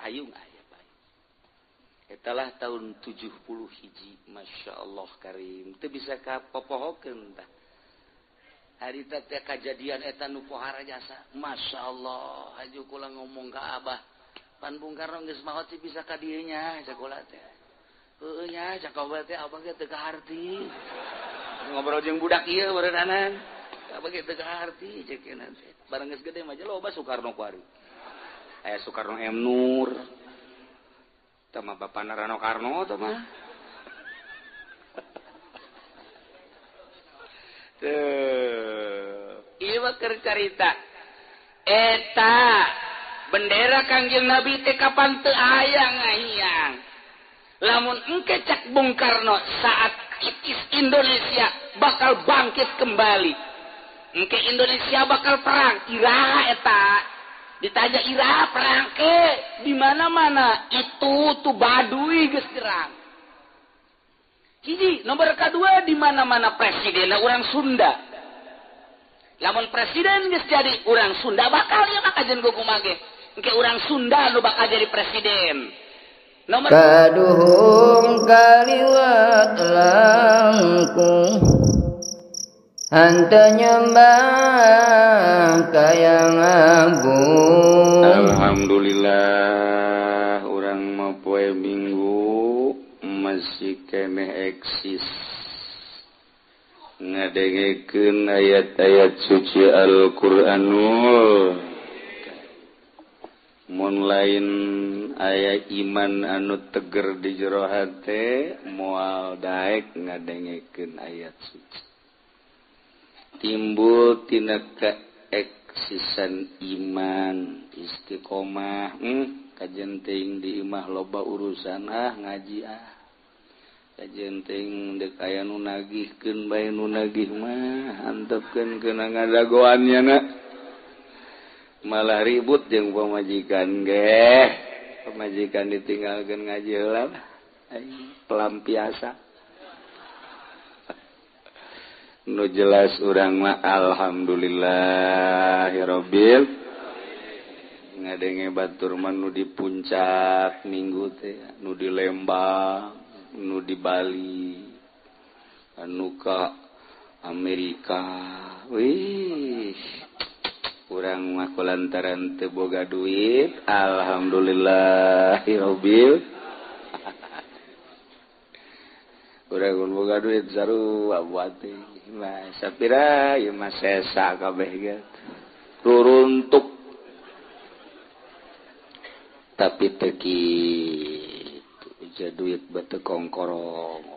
Payung aya payung. Etalah tahun 70 hiji, Masya Allah karim. Teu bisa kapopohokeun tah. Harita teh kajadian eta nu pohara jasa. Masya Allah, haju kula ngomong ka Abah. Pan Bung Karno geus maot sih bisa ka dieu nya sakola teh. Heueuh nya cak abah teh abah ge teu kaharti. Ngobrol jeung budak ieu beureunanan. Abah ge teu kaharti ceuk teh. Bareng geus gede mah loba Soekarno kuari. Aya Soekarno M Nur. Tah mah bapana Rano Karno tah mah. Tuh, ieu mah keur carita. Eta bendera Kangjeng Nabi teh kapan teu aya ngahiyang. Lamun engke cak Bung Karno saat itis Indonesia bakal bangkit kembali. Engke Indonesia bakal perang, iraha eta. Ditanya iraha perang ke di mana-mana itu tuh Baduy geus jerang. Hiji, nomor kedua di mana-mana presidenna urang Sunda. Lamun presiden geus jadi urang Sunda bakal ieu mah kajen kumaha ge. Engke urang Sunda nu bakal jadi presiden. Nomor kaduhung kaliwat langkung henteu nyembah ka Yang Agung. Alhamdulillah urang mah poe Minggu masih keneh eksis ngadengekeun ayat-ayat suci Al-Qur'anul. Mun lain aya iman anu teger di jero hate moal daek ngadengekeun ayat suci. Timbul tina keeksisan iman istiqomah. Kajen teuing di imah loba urusan ah ngaji ah. Kajen teuing deuk aya nu nagihkeun bae nu nagih mah antepkeun keuna ngadagoannya na. Malah ribut jeung pamajikan ge. Pamajikan ditinggalkeun ngaji heula lah. Pelampiasa. Nu jelas urang mah alhamdulillahirabbil ngadenge batur mah nu di puncak minggu teh, nu di Lembang, nu di Bali, anu ka Amerika. Wih, urang mah kulantaran teu boga duit, alhamdulillahirabbil. Urang mun boga duit sarua buat teh. Mah sapira ieu mah sesa kabeh ge. Ruruntuk. Tapi teu kitu, ja duit batu kongkorong.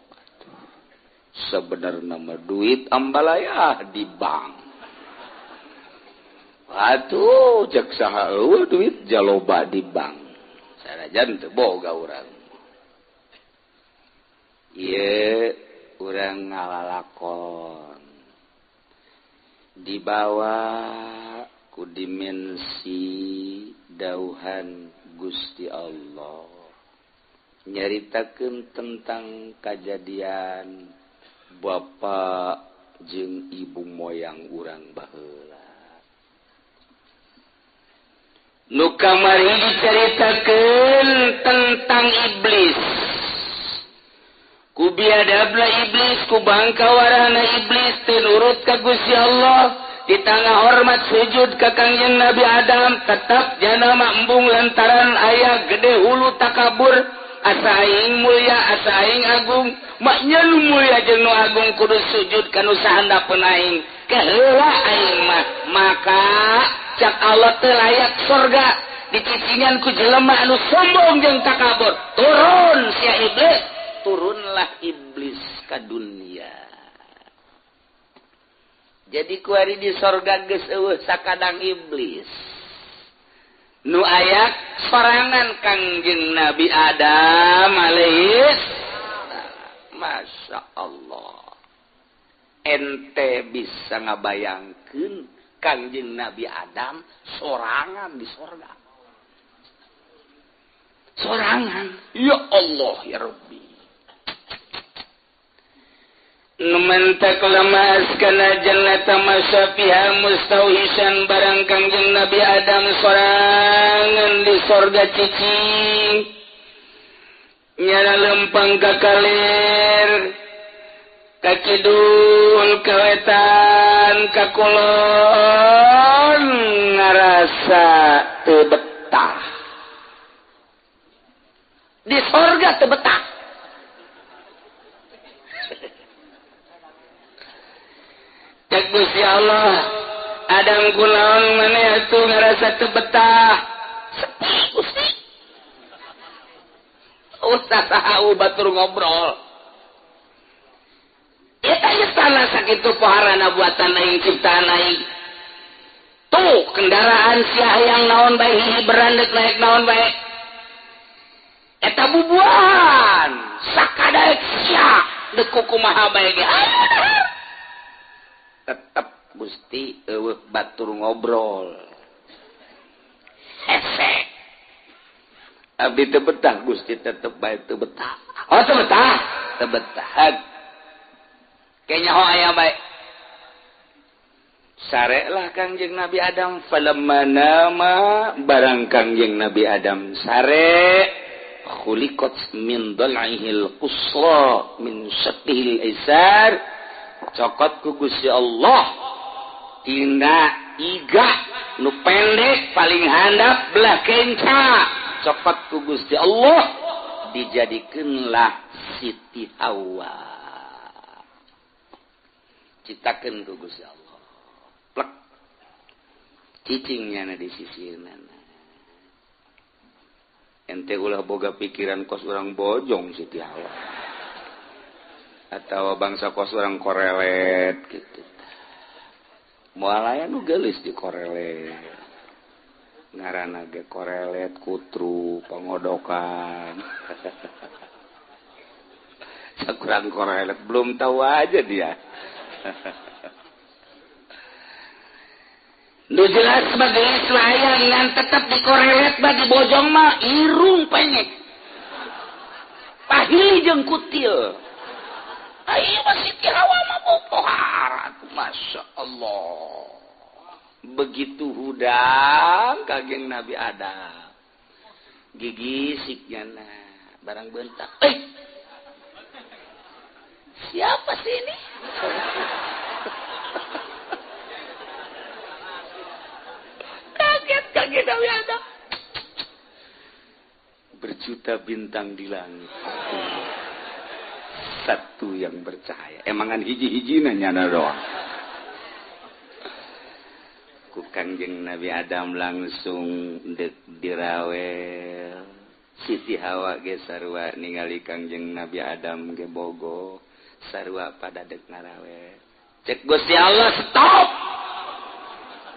Sebenarna mah duit ambalaya di bank. Atuh cek saha eueuh duit jaloba di bank. Sanajan teu boga urang. Ieu urang ngalalakon dibawa ku dimensi dauhan Gusti Allah nyaritakeun tentang kajadian bapa jeung ibu moyang urang baheula. Nu kamari dicaritakeun tentang iblis. Ku biadabna iblis, ku bangka warahna iblis teu nurut ka Gusti Allah, di tengah hormat sujud ka Kangjeng Nabi Adam, tetap jana mah embung lantaran aya gede hulu takabur, asa aing mulia, asa aing agung, maknya nu mulia jeung nu agung kudu sujud ka nu sahandapeun aing. Keheula aing mah, maka cak Allah teu layak surga dicicingan ku jelema anu sombong jeung takabur. Turun sia iblis, turunlah iblis ke dunia. Jadi kuari di sorga geus eueuh sakadang iblis. Nu aya sorangan Kangjeng Nabi Adam alaihis. Masya Allah. Ente bisa ngabayangkeun Kangjeng Nabi Adam sorangan di sorga. Sorangan. Ya Allah ya Rabbi. Numantak lama askana jannata masyafiha mustauhisan barang Kangjeng Nabi Adam sorangan di sorga cicing nyana lempang ka kalir ka kidul ka wetan ka kulon ngarasa teu betah di sorga teu betah. Cek Gusti Allah Adam kunaon maneh atuh ngarasa teu betah sepi Gusti. Ustaz saha batur ngobrol. Eta istana sakitu poharana buatan aing ciptaan aing. Tuh kendaraan sia hayang naon bae hihi berandek naik naon bae. Eta bubuahan sakadaek sia deuk kumaha bae ge. Tetep Gusti eueuh batur ngobrol. Hese. Abdi teu betah Gusti tetep bae teu betah. Oh teu betah, teu betah. Kayaknya ho aya bae. Sarelah Kangjeng Nabi Adam falamma nama barang Kangjeng Nabi Adam sare khuliqat min dal'ihil qusra min syaqqihil aisar cokot ku Gusti Allah tina iga nu pendek paling handap belah kenca cokot ku Gusti Allah dijadikeunlah Siti Hawa ciptakeun ku Gusti Allah plek cicingnya na di sisirna ente ulah boga pikiran kos urang bojong Siti Hawa atau bangsa kos orang korelet gitu. Moal aya nu geulis di korelet. Ngaranna ge korelet kutru pangodokan. Sakurang korelet belum tahu aja dia. Nu jelas mah geus layang ngan tetep di korelet bagi bojong mah irung penyek. Pahili jeung kutil. Ayo masih Hawa mah bopohara. Masya Allah. Begitu hudang kageng Nabi Adam. Gigi siknya barang bentak. Siapa sih ini? Kaget kaget Nabi Adam. Berjuta bintang di langit. Satu yang bercahaya. Emangan hiji-hiji nanya doang. Ku Kangjeng Nabi Adam langsung dek dirawel. Siti Hawa ge sarua ningali Kangjeng Nabi Adam ge bogo. Sarua pada dek ngarawel. Cek Gusti Allah stop.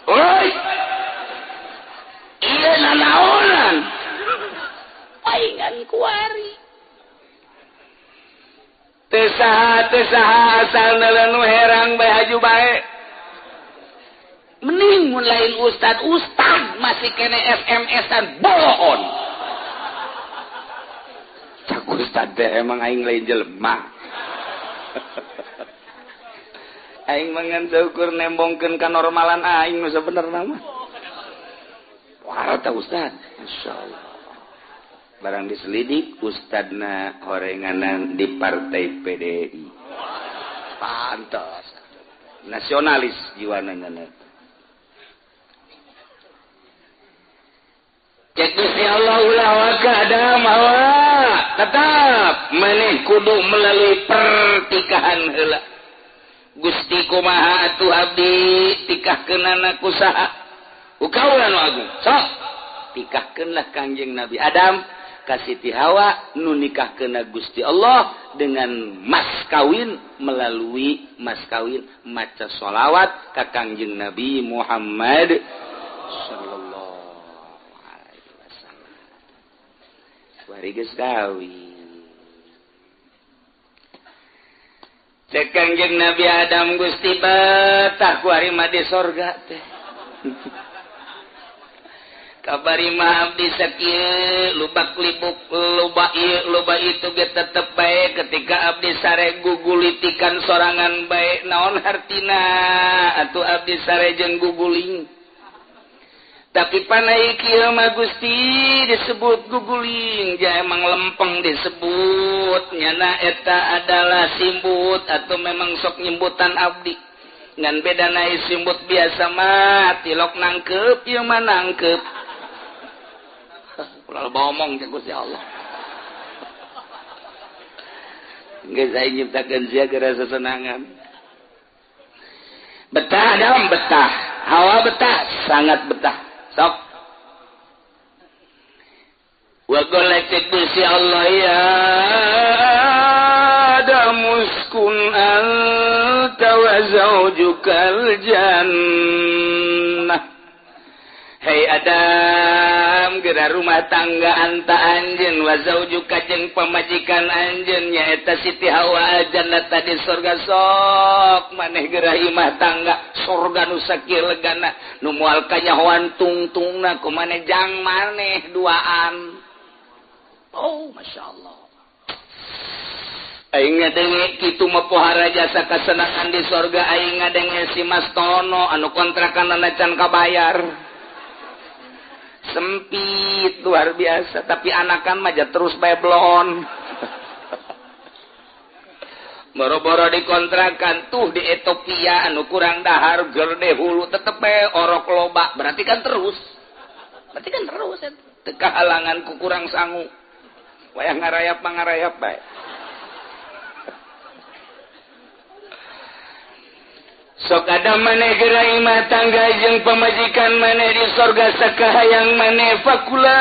Oi. Ieu nanaonan. Paingan kuari. Teu saha asal nu herang bae haju bae. Mending mun lain ustad ustad masih kene SMS-an bohon. Cak ustad teh emang aing lain jelema. Aing mah ngan saukur nembongkeun kanormalan aing nu sabenerna mah. Wah, tah ustad. Masyaallah. Barang diselidik ustadna horenganan di partai PDI. Pantas. Nasionalis jiwana nya. Cek Gusti Allah ulah waka Adam Hawa tetap maneh kudu melalui pertikahan heula. Gusti kumaha atuh abdi tikahkeunana ku saha? Ku kaula nu agung. Sok tikahkeunlah Kangjeng Nabi Adam ka Siti Hawa nu nikahkeunna Gusti Allah dengan mas kawin melalui mas kawin maca sholawat ka Kangjeng Nabi Muhammad sallallahu alaihi wasallam. Bari geus kawin. Cek Kangjeng Nabi Adam Gusti betah ku ari mah di sorga teh. Kabari mah abdi sakieu lubak libuk loba ieu loba itu ge tetep bae ketika abdi sare gugulitikan sorangan bae naon hartina atuh abdi sare jeung guguling. Tapi panai kieu mah Gusti disebut guguling, ja emang lempeng disebut nyana eta adalah simbut atau memang sok nyimbutan abdi. Ngan beda naik simbut biasa mah tilok nangkep ieu mah nangkep. Ulah bomong cek Gusti Allah. Geus aing nyiptakeun sia geura sesenangan. Betah Adam betah, Hawa betah, sangat betah. Sok. Wa qala Gusti Allah ya Adam uskun anta wa zawjukal jannah. Hei Adam, geura rumah tangga anta anjeun wa zaujuka jeung pamajikan anjeun nyaeta Siti Hawa jannah tadi surga sok maneh geura imah tangga surga nu sakieu legana nu moal kanyahoan tungtungna ku maneh jang maneh duaan. Oh, masyaallah. Aing ngadenge kitu mah pohara jasa kasenangan di surga aing ngadenge si Mas Tono anu kontrakanana can kabayar. Sempit luar biasa tapi anakan mah terus bae blon. Boro-boro dikontrakan tuh di Ethiopia anu kurang dahar gerde hulu tetep bae orok loba berarti kan terus. Berarti kan terus teu kahalangan ku kurang sangu. Wayah ngarayap mangarayap bae. Sok ada maneh geura imah tangga jeung pamajikan maneh di sorga sakahayang maneh fakula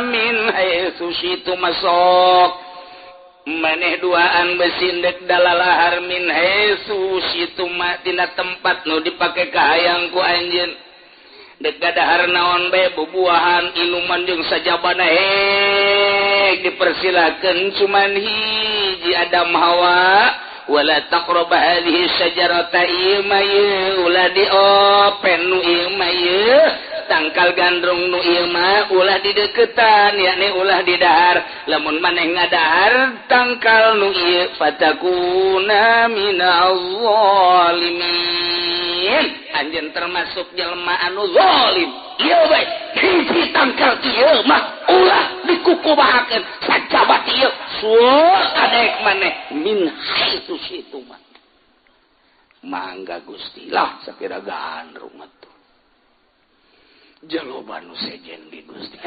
min haitsu syitu masok maneh duaan besindek dalalahar min haitsu syitu ma tina tempat nu dipake kahayang ku anjeun dek gadahar naon bae bubuahan inuman jeung sajabana hek dipersilakeun cuman hiji Adam Hawa wala taqrab hadhihi syajarata ima ye ulah diopen nu ieu mah ye tangkal gandrung nu ieu mah ulah dideketan yakni ulah didahar lamun maneh ngadahar tangkal nu ieu fatakuna minaz zalimin anjeun termasuk jelema anu zalim ieu bae hiji tangkal ieu mah ulah dikukubahakeun sajabat ieu suur adek maneh min haitsu situ mah mangga Gusti lah sapira gandrung atuh jaloba nu sejen di Gusti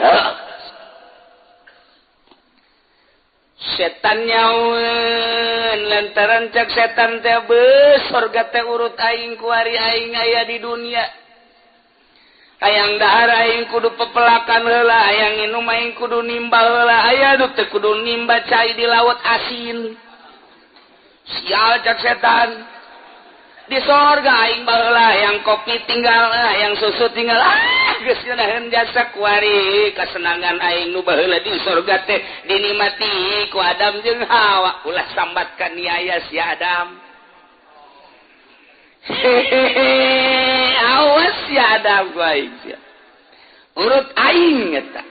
setan nyaun lantaran cak setan teh beus sorga teh urut aing kuari aing aya di dunia hayang dahar aing kudu pepelakan heula hayang inum aing kudu nimba heula aya nu teu kudu nimba cai di laut asin sial cak setan di sorga aing baheula hayang kopi tinggal hayang susu tinggal ah geus ngeunaheun jasa kuari kasenangan aing nu baheula di sorga teh dinikmati ku Adam jeung Hawa ulah sambat ka niaya si Adam. Hehehe, awas ya Adam aing sia. Urut aing eta.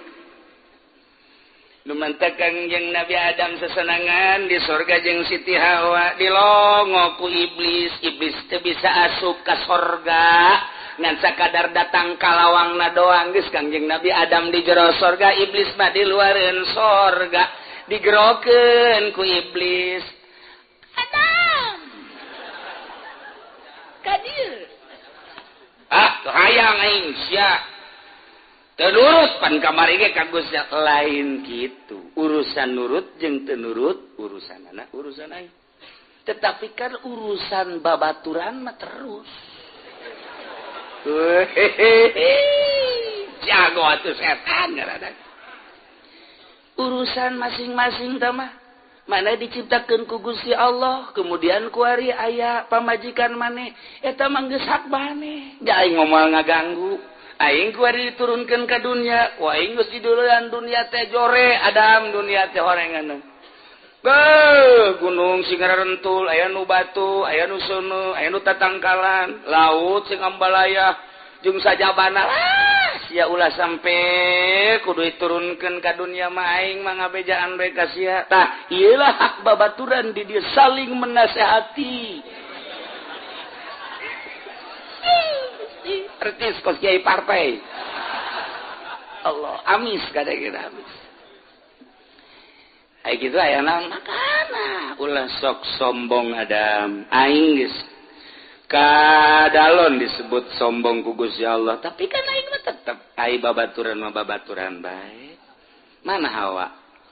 Nu mantekan jeung Nabi Adam sesenangan di sorga jeung Siti Hawa dilongo ku iblis, iblis teu bisa asup ka sorga ngan sakadar datang ka lawangna doang geus Kangjeng Nabi Adam di jero sorga, iblis mah di luareun sorga digerokeun ku iblis. Adam Kadir. Ah, hayang aing sia. Teu nurut pan kamari ge ka Gusti lain kitu. Urusan nurut jeung teu nurut urusan anak urusan aing. Tetapi kan urusan babaturan mah terus. Jago atuh setan ngaranna. Urusan masing-masing teh mah mana diciptakeun ku Gusti Allah, kemudian kuari aya pamajikan maneh, eta mah geus hak maneh. Ja aing moal ngaganggu. Aing kuari diturunkeun ka dunia, ku aing geus diduluan dunia teh jore, Adam dunia teh horengan. Beuh, gunung sing rentul, aya nu batu, aya nu seuneu, aya nu tatangkalan, laut sing ambalaya jeung sajabana. Ah, sia ulah sampe kudu diturunkeun ka dunia mah aing mah ngabejaan bae ka sia. Tah, ieu lah hak babaturan di dieu saling menasehati. Artis kos kiai partai. Allah amis kadang amis. Ai kitu aya naon makana ulah sok sombong Adam aing geus kadalon disebut sombong ku Gusti Allah tapi kan aing mah tetep ai babaturan mah babaturan bae. Mana Hawa?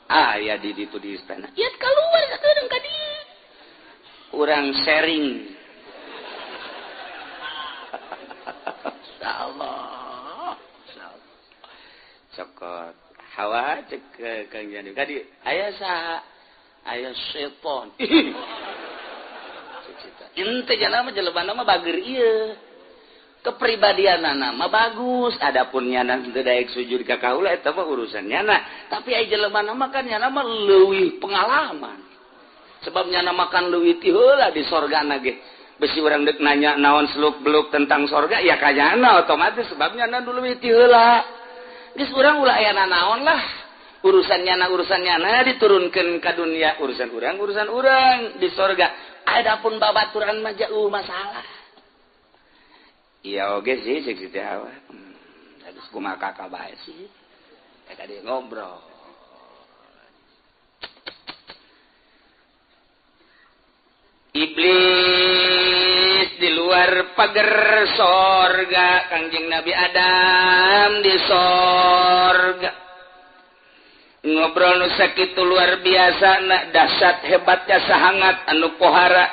Aya di ditu di istana. Ieu keluar sakedeung ka dieu. Urang sharing. Insyaallah. Insyaallah. Cokot Hawa cek Kang Jani tadi aya saha? Aya setan. Ente jana mah jelema mah bager ieu. Kepribadianana mah bagus, adapun nyana teu daek sujud ka kaula eta mah urusan nyana. Tapi ai jelema mah kan nyana mah leuwih pengalaman. Sebab nyana makan leuwih ti heula di sorgana ge. Besi urang deuk nanya naon seluk-beluk tentang sorga ya ka nyana otomatis sebab nyana leuwih ti heula. Geus urang ulah aya nanaon lah. Urusan nyana diturunkeun ka dunia, urusan urang di sorga. Adapun babaturan mah jauh masalah. Iya oge sih cek Siti Hawa. Terus kumaha kakak bae sih. Tadi ngobrol. Iblis di luar pagar sorga, Kangjeng Nabi Adam di sorga. Ngobrol nu sakitu luar biasa na dahsyat hebatnya sahangat anu pohara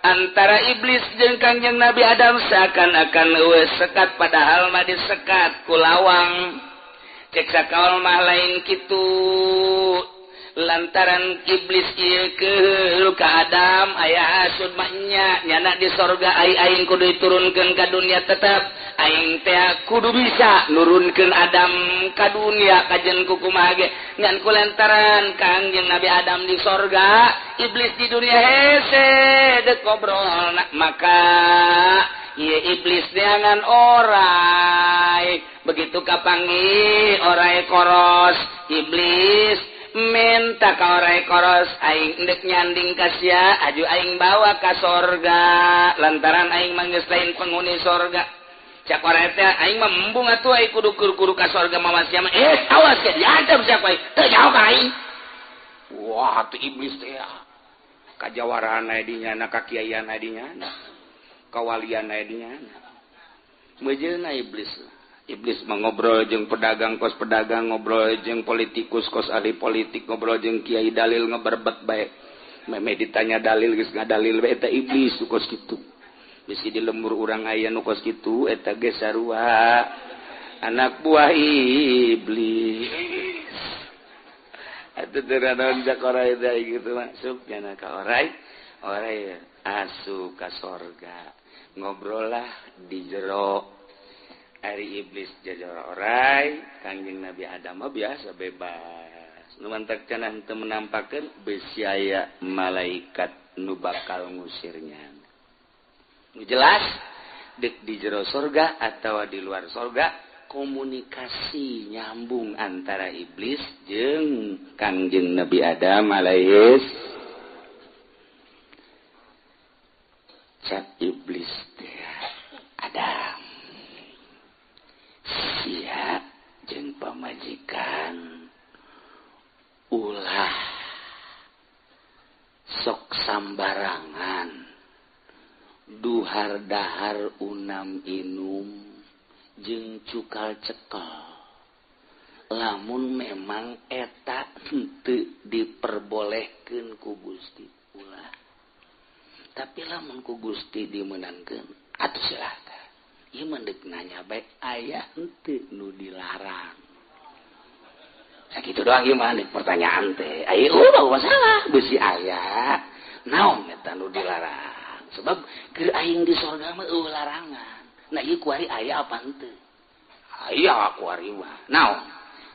antara iblis jeung Kangjeng Nabi Adam seakan-akan eueuh sekat padahal mah disekat ku lawang. Cek sakaol mah lain kitu lantaran iblis ieu keul ka Adam aya hasud mah nya nyana di sorga ai aing kudu diturunkeun ka dunia tetep aing teh kudu bisa nurunkeun Adam ka dunia kajen ku kumaha ge ngan ku lantaran Kangjeng Nabi Adam di sorga iblis di dunia hese deuk ngobrol maka ieu iblis neangan orai begitu kapanggih orai koros iblis minta ka orai koros aing endek nyanding ka sia aju aing bawa ka sorga lantaran aing mah geus lain penghuni sorga cak orai teh aing mah embung atuh aing kudu kudu ka sorga mawa sia mah awas sia diancam sia ku aing teu jauh ka aing. Wah tuh iblis teh kajawaraan aya di nyana kakiaian aya di nyana kawalian aya di nyana meujeuna iblis. Iblis mah ngobrol jeung pedagang kos pedagang, ngobrol jeung politikus kos ahli politik, ngobrol jeung kiai dalil ngeberbet bae. Meme ditanya dalil geus ngadalil bae eta iblis kos kitu. Bisi di lembur urang aya nu kos kitu eta ge sarua anak buah iblis. Atuh teu naon jak orai teh kitu masuk nyana ka orai, orai asup ka sorga. Ngobrol lah di jero. Ari iblis jajara orai, Kangjeng Nabi Adam mah biasa bebas. Nu mantak cenah teu menampakeun besi aya malaikat nu bakal ngusirnya. Nu jelas deuk di jero sorga atawa di luar sorga komunikasi nyambung antara iblis jeung Kangjeng Nabi Adam alaihis. Cak iblis teh Adam sia jeung pamajikan ulah sok sambarangan duhar dahar unam inum jeung cukal cekel lamun memang eta henteu diperbolehkeun ku Gusti ulah tapi lamun ku Gusti dimeunangkeun atuh silakan. Ieu mah deuk nanya bae aya henteu nu dilarang. Sakitu doang ieu mah deuk pertanyaan teh. Aya ulah masalah beusi aya naon eta nu dilarang. Sebab keur aing di sorga mah eueuh larangan. Nah ieu kuari aya apa henteu? Aya kuari mah. Naon?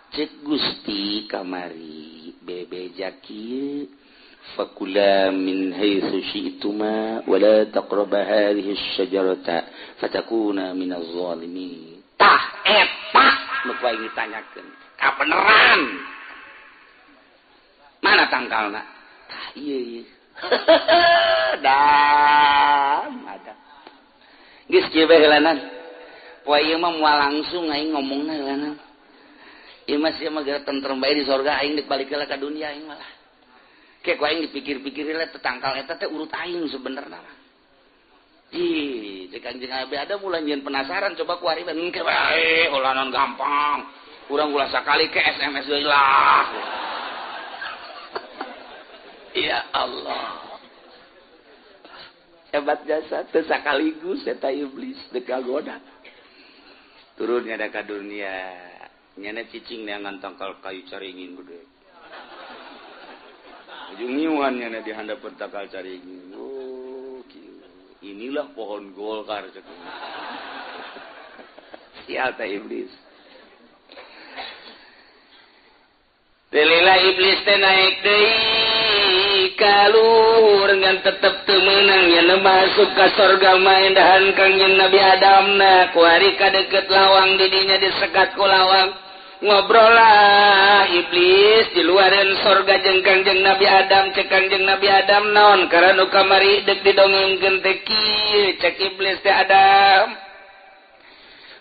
Cek Gusti kamari bebeja kieu fakula min haitsu syi'tuma wa la taqraba hadhihi asy-syajarata fatakuna minaz zalimin. Tah eta nu ku aing ditanyakeun. Kabeneran. Mana tangkalna? Tah ieu ieu. Dam ada. Geus kieu bae heulanan. Poe ieu mah moal langsung aing ngomongna heulanan. Ieu mah sia mah geura tentrem bae di sorga aing deuk balik heula ka dunia aing malah. Ke ku aing dipikir-pikir heula tetangkal eta teh urut aing sebenarna mah. Ih, cek Kanjeng Nabi Adam ulah nyieun penasaran coba ku ari engke bae ulah non gampang. Urang ulah sakali ke SMS deui lah. Ya Allah. Hebat jasa teu sakaligus eta iblis deuk kagoda. Turunnya da ka dunia. Nyana cicing neangan tangkal kayu caringin gede. Ujung ngiuhan nyana di handapeun tangkal caringin. Oh, kieu. Inilah pohon Golkar cek. Sial teh iblis. Delila iblis teh naik deui ka luhur ngan tetep teu meunang nya masuk ka sorga mah endahan Kangjeng Nabi Adam na kuari ka deukeut lawang didinya disekat ku lawang. Ngobrol lah iblis di luaran sorga jeung Kangjeng Nabi Adam cek Kangjeng Nabi Adam naon karena nu kamari deuk didongengkeun teh kieu cek iblis teh Adam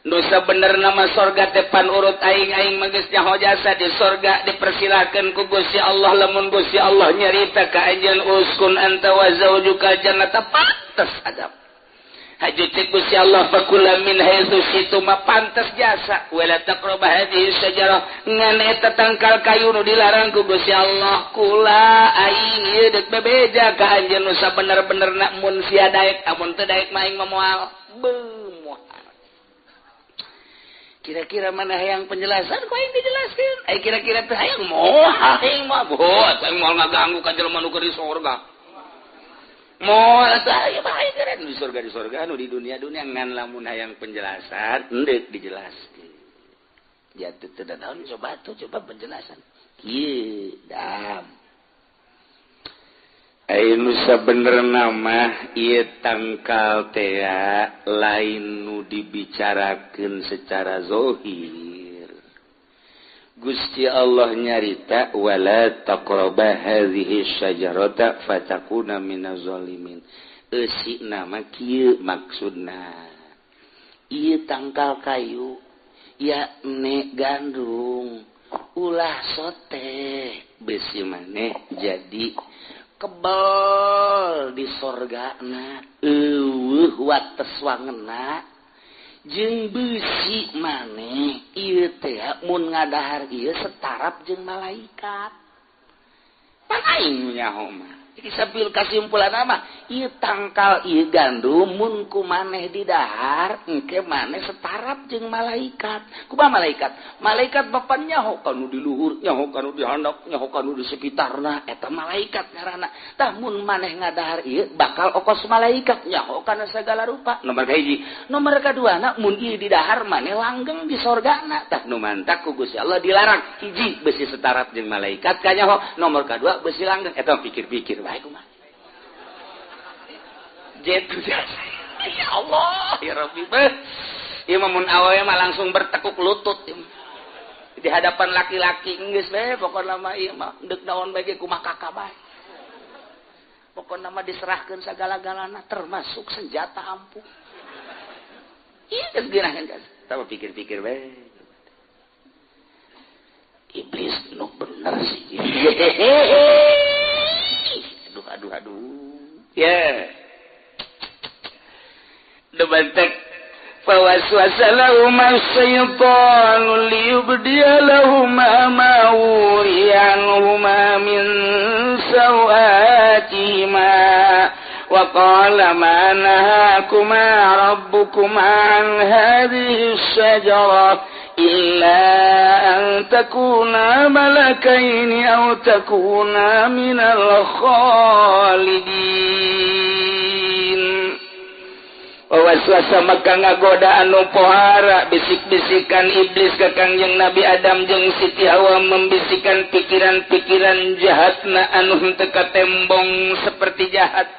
nu sabenerna mah sorga teh pan urut aing aing mah geus nyaho jasa di sorga dipersilakeun ku Gusti Allah lamun Gusti Allah nyarita ka anjeun uskun anta wa zaujuka jannata pantes Adam haju cek Gusti Allah fakula min haitsu syi'tuma pantes jasa wala taqrabu hadhihi syajarah ngan eta tangkal kayu nu dilarang ku Gusti Allah kula aing ieu deuk bebeja ka anjeun nu sabener-benerna mun sia daek amun teu daek mah aing mah moal beuh. Kira-kira mana yang penjelasan ku aing dijelaskeun ai kira-kira teh hayang moal aing mah boh aing moal ngaganggu ka jelema nu keur di sorga moal atuh ieu mah aing keren di surga anu di dunia-dunia ngan lamun hayang penjelasan endek dijelaskeun ya teu teu naon coba tuh coba penjelasan kieu dam ai nu sabenerna mah ieu tangkal teh lain nu dibicarakeun secara zahir Gusti Allah nyarita wala taqraba hadhihi syajarata fatakuna minaz zalimin. Eusina mah kieu maksudna. Ieu tangkal kayu ya ne gandrung ulah sote besi maneh jadi kebel di sorgana eueuh wates wangena jeung beusi maneh ieu teh mun ngadahar ieu setarap jeung malaikat. Pan aing nyaho mah. Iki sabil kasimpulan mah ieu tangkal ieu gandum mun ku maneh didahar engke maneh setarap jeung malaikat. Kumaha malaikat? Malaikat bapan nyaho kanu di luhur, nyaho kanu di handap, nyaho kanu di sekitarna eta malaikat ngaranna. Tah mun maneh ngadahar ieu bakal okos malaikat nyaho kana sagala rupa. Nomor kahiji, nomor kaduana mun ieu didahar maneh langgeng di sorgana. Tah nu mantak ku Gusti Allah dilarang hiji besi setarap jeung malaikat kanyaho, nomor kadua besi langgeng. Eta pikir-pikir baik mah. Jetu jasa. Ya Allah, ya Rabbi. Ieu mah mun awewe mah langsung bertekuk lutut di hadapan laki-laki geus we pokona mah ieu mah deuk naon bae ge kumaha kakak bae. Pokona mah diserahkeun sagala-galana termasuk senjata ampuh. Ieu geus geunaheun jasa. Tah pikir-pikir we. Iblis nu bener sih. Aduh aduh aduh. Ya. Debantek fawaswasa lahuma syaitanu liyubdiya lahuma ma wuriya anhuma min sawatihima wa qala ma nahakuma rabbukuma an hadhihi syajarah illa an takuna malakaini aw takuna minal khalidin. Waswasa maka ngagoda anu pohara bisik-bisikan iblis ka Kangjeng Nabi Adam jeung Siti Hawa membisikan pikiran-pikiran jahatna anu henteu katembong seperti jahat.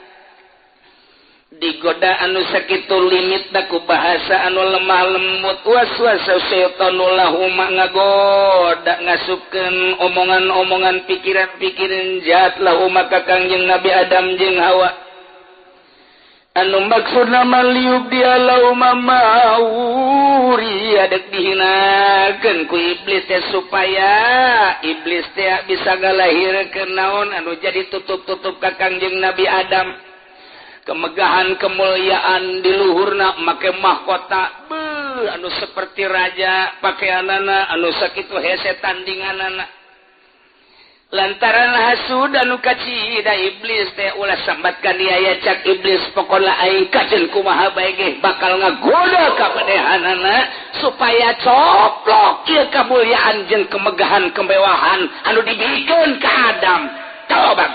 Digoda anu sakitu limitna ku bahasa anu lemah lembut waswasa syaitanu lahuma ngagoda ngasupkeun omongan-omongan pikiran-pikiran jahat lahuma ka Kangjeng Nabi Adam jeung Hawa. Anu maksudna maliub dia lauma mauri adek dihinakeun ku iblis teh supaya iblis teh bisa ngalahirkeun naon anu jadi tutup-tutup ka Kangjeng Nabi Adam. Kemegahan kemuliaan di luhurna make mahkota beuh anu seperti raja pakaianana anu sakitu hese tandinganana. Lantaran hasud anu kacida iblis teh ulah sambatkan dia ya cak iblis pokona aing kajen kumaha bae ge bakal ngagoda ka manehanana supaya coplok ieu kamuliaan jeung kemegahan kemewahan anu dibikeun ka Adam. Tobat.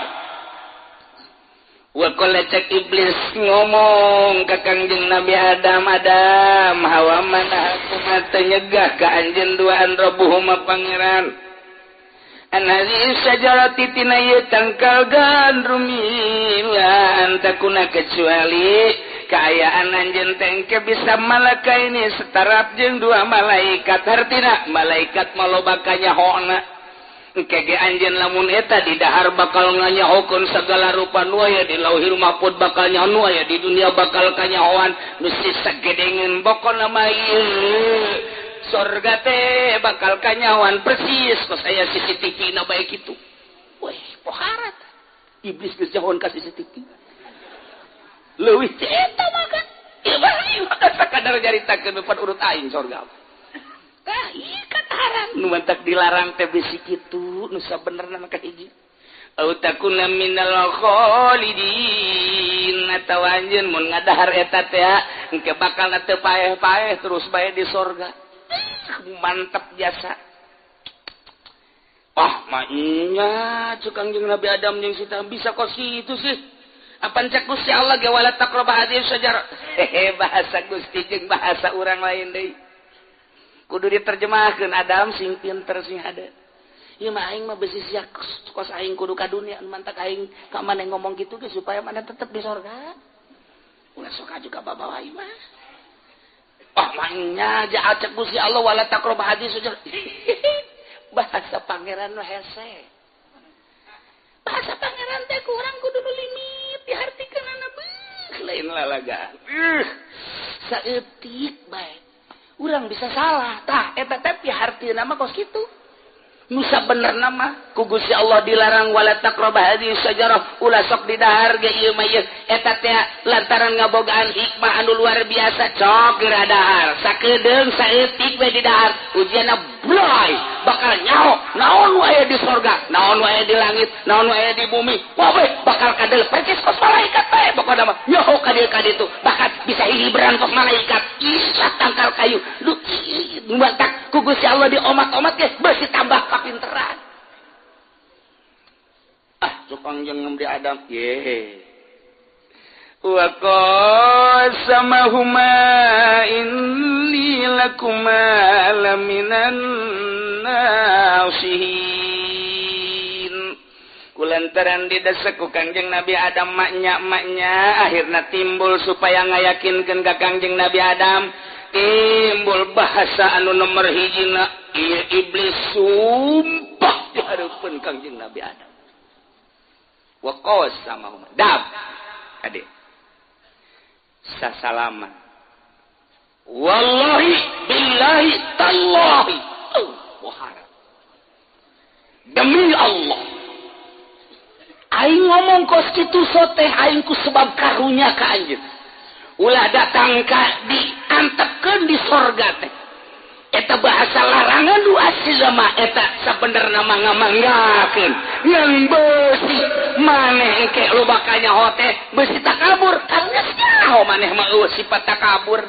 Wa qala cak iblis ngomong ka Kangjeng Nabi Adam, Adam hawa mana aku teu nyegah ka anjeun duaan Rabbuhuma pangeran. Anhazi syajarati tina ieu tangkal gandrum ila antakuna kecuali kaayaan anjeun teh engke bisa malaka ini setarap jeung dua malaikat hartina malaikat maloba kanyahona engke ge anjeun lamun eta di dahar bakal nganyahokeun sagala rupa nu aya di lauhil mahfud bakal nyaho nu aya di dunia bakal kanyahoan nu sagedengeun pokona mah ieu sorga teh bakal kanyawan persis kos aya CCTV na bae kitu. Weh, poharat. Iblis geus jahon ka CCTV. Leuwih teh eta mah kan. Ieu mah sakadar nyaritakeun depan urut aing sorga. Tah ieu kataran nu mantak dilarang teh bisi kitu nu sabenerna mah kahiji. Au takuna minal khalidin atawa anjeun mun ngadahar eta teh engke bakal teu paeh-paeh terus bae di sorga. Mantap jasa. Ah, maknya cuk Kangjeng Nabi Adam jeung Siti bisa kos kitu sih. Apan cek Gusti Allah ge wala taqrabu hadhihi syajarah. Hehe, bahasa Gusti jeung bahasa urang lain deui. Kudu diterjemahkeun Adam sing pinter sing hade. Ieu mah aing mah besi sia kos aing kudu ka dunia mantak aing ka maneh ngomong kitu ge supaya maneh tetep di sorga. Ulah sok aju ka babawa ieu mah. Ah, maknya aja acak Gusti Allah wala taqrabu hadhihi syajarah. Bahasa pangeran nu hese. Bahasa pangeran teh kurang kudu nu limit dihartikeunana beuh lain lalagaan. Saeutik bae. Urang bisa salah. Tah eta teh pihartieuna mah kos kitu. Nu sabenerna mah ku Gusti Allah dilarang wala taqrabu hadhihi syajarah ulah sok didahar ge ieu mah ieu eta teh lantaran ngabogaan hikmah anu luar biasa cok geura dahar sakedeung saeutik we didahar ujianna bloy bakal nyaho naon nu aya di sorga naon nu aya di langit naon nu aya di bumi wae bakal kadel percis kos malaikat bae pokona mah nyaho ka dieu ka ditu bahkan bisa hihiberan kos malaikat ih tangkal kayu lu mantak ku Gusti Allah diomat-omat ge beusi tambah kapinteran. Ah, cukang jeung Nabi Adam. Ye. Wa qasamahuma inni lakuma laminan nasihin. Kulantaran didesek ku Kangjeng Nabi Adam maknya akhirna timbul supaya ngayakinkeun ka Kangjeng Nabi Adam. Timbul bahasa anu nomor hijina ieu iblis sumpah di hareupeun Kangjeng Nabi Adam. Wa qasamahuma dab ade sasalaman wallahi billahi tallahi wahara demi Allah aing ngomong kos kitu soteh aing ku sebab karunya ka anjeun ulah datang ka diantepkeun di sorga teh eta bahasa larangan nu asli mah eta sabenerna mah ngamanggakeun ngan beusi maneh engke loba kanyaho teh beusi takabur kan geus nyaho maneh mah eueuh sifat takabur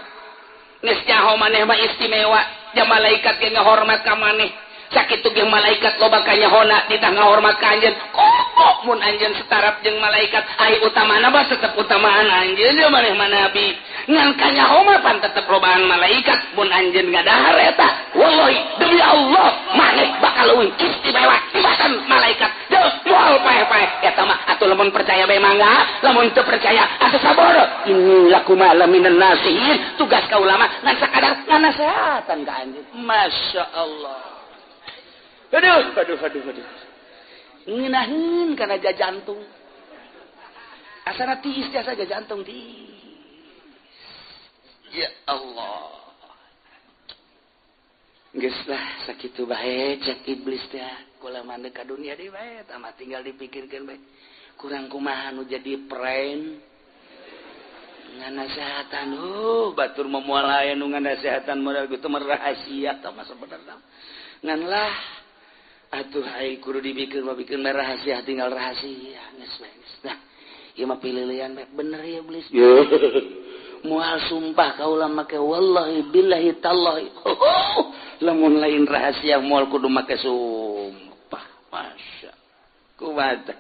geus nyaho maneh mah istimewa ja malaikat ge ngahormat ka maneh sakitu ge malaikat loba kanyahona ditah ngahormat ka anjeun komo mun anjeun setarap jeung malaikat ai utamana mah tetep utamaan anjeun ye maneh mah nabi ngan kanyaho mah pan tetep lobaan malaikat mun anjeun ngadahar eta wallahi demi Allah maneh bakal leuwih istimewa tibatan malaikat deuk moal paeh-paeh eta mah atuh lamun percaya bae mangga lamun teu percaya atuh sabar inni lakuma laminan nasihin tugas ka ulama ngan sakadar nganasehatan ka anjeun masyaallah. Aduh, aduh, aduh, aduh. Ngeunaheun kana jantung. Asana tiis jasa jantung tiis. Ya Allah. Geus lah sakitu bae cek iblis teh kula mah ka dunia deui bae tah mah tinggal dipikirkeun bae. Kurang kumaha nu jadi pren nganasehatan batur mah moal aya nu nganasehatan modal kitu mah rahasia tah mah sabenerna. Ngan lah atuh ai kudu dibikeun mah bikeun rahasia tinggal rahasia geus bae. Nah, ieu mah pililian bae bener ya iblis. Moal sumpah kaula make wallahi billahi tallahi. Lamun lain rahasia moal kudu make sumpah. Masya kumaha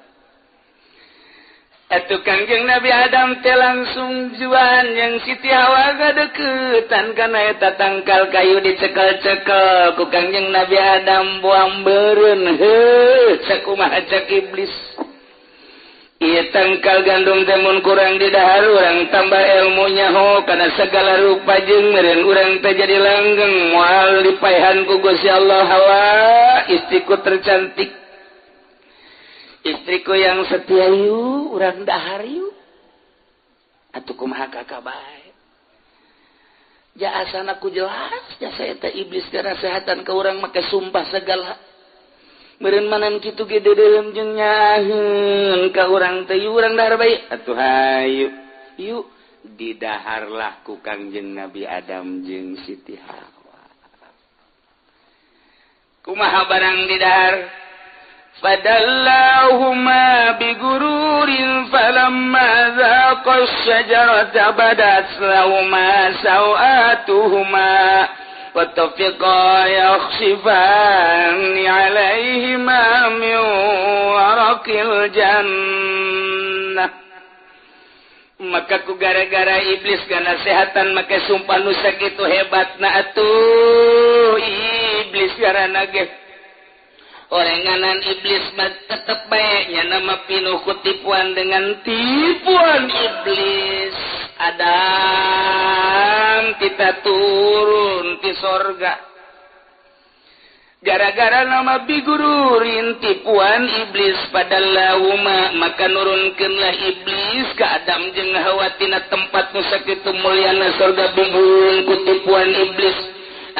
atuh Kangjeng Nabi Adam teh langsung juan yang Siti Hawa gadeukeutan kana eta tangkal kayu dicekel-cekel ku Kangjeng Nabi Adam buang beureun heuh sakumaha cek iblis. Ieu tangkal gandum teh mun kurang didahar urang tambah ilmunya ho kana segala rupa jeung meureun urang teh jadi langgeng moal dipaehan ku Gusti Allah Hawa istriku tercantik istriku yang setia yuk urang dahar yuk atuh kumaha kakak bae ja asana ku jelas jasa eta iblis nasehatan ka urang make sumpah segala meureun manan kitu ge deuleuh jeung nyaheun ka urang teh urang dahar bae atuh hayu yuk didaharlah ku Kangjeng Nabi Adam jeung Siti Hawa kumaha barang didahar fadallahuma bigururin falamma dhaqa asy-syajarata badat lahuma sawatuhuma وَطَفِقَا يَخْصِفَانِ عَلَيْهِمَا مِنْ وَرَقِ الْجَنَّةِ. Maka ku gara-gara iblis ganasehatan make sumpah nu sakitu hebatna atuh iblis garana ge orenganan iblis mah tetep bae nya nama pinuh ku tipuan dengan tipuan iblis. Adam kita turun di sorga gara-gara nama bigururin tipuan iblis pada lauma maka nurunkeunlah iblis ke Adam jeung Hawa tina tempat nu sakitu mulyana sorga bigururin ku tipuan iblis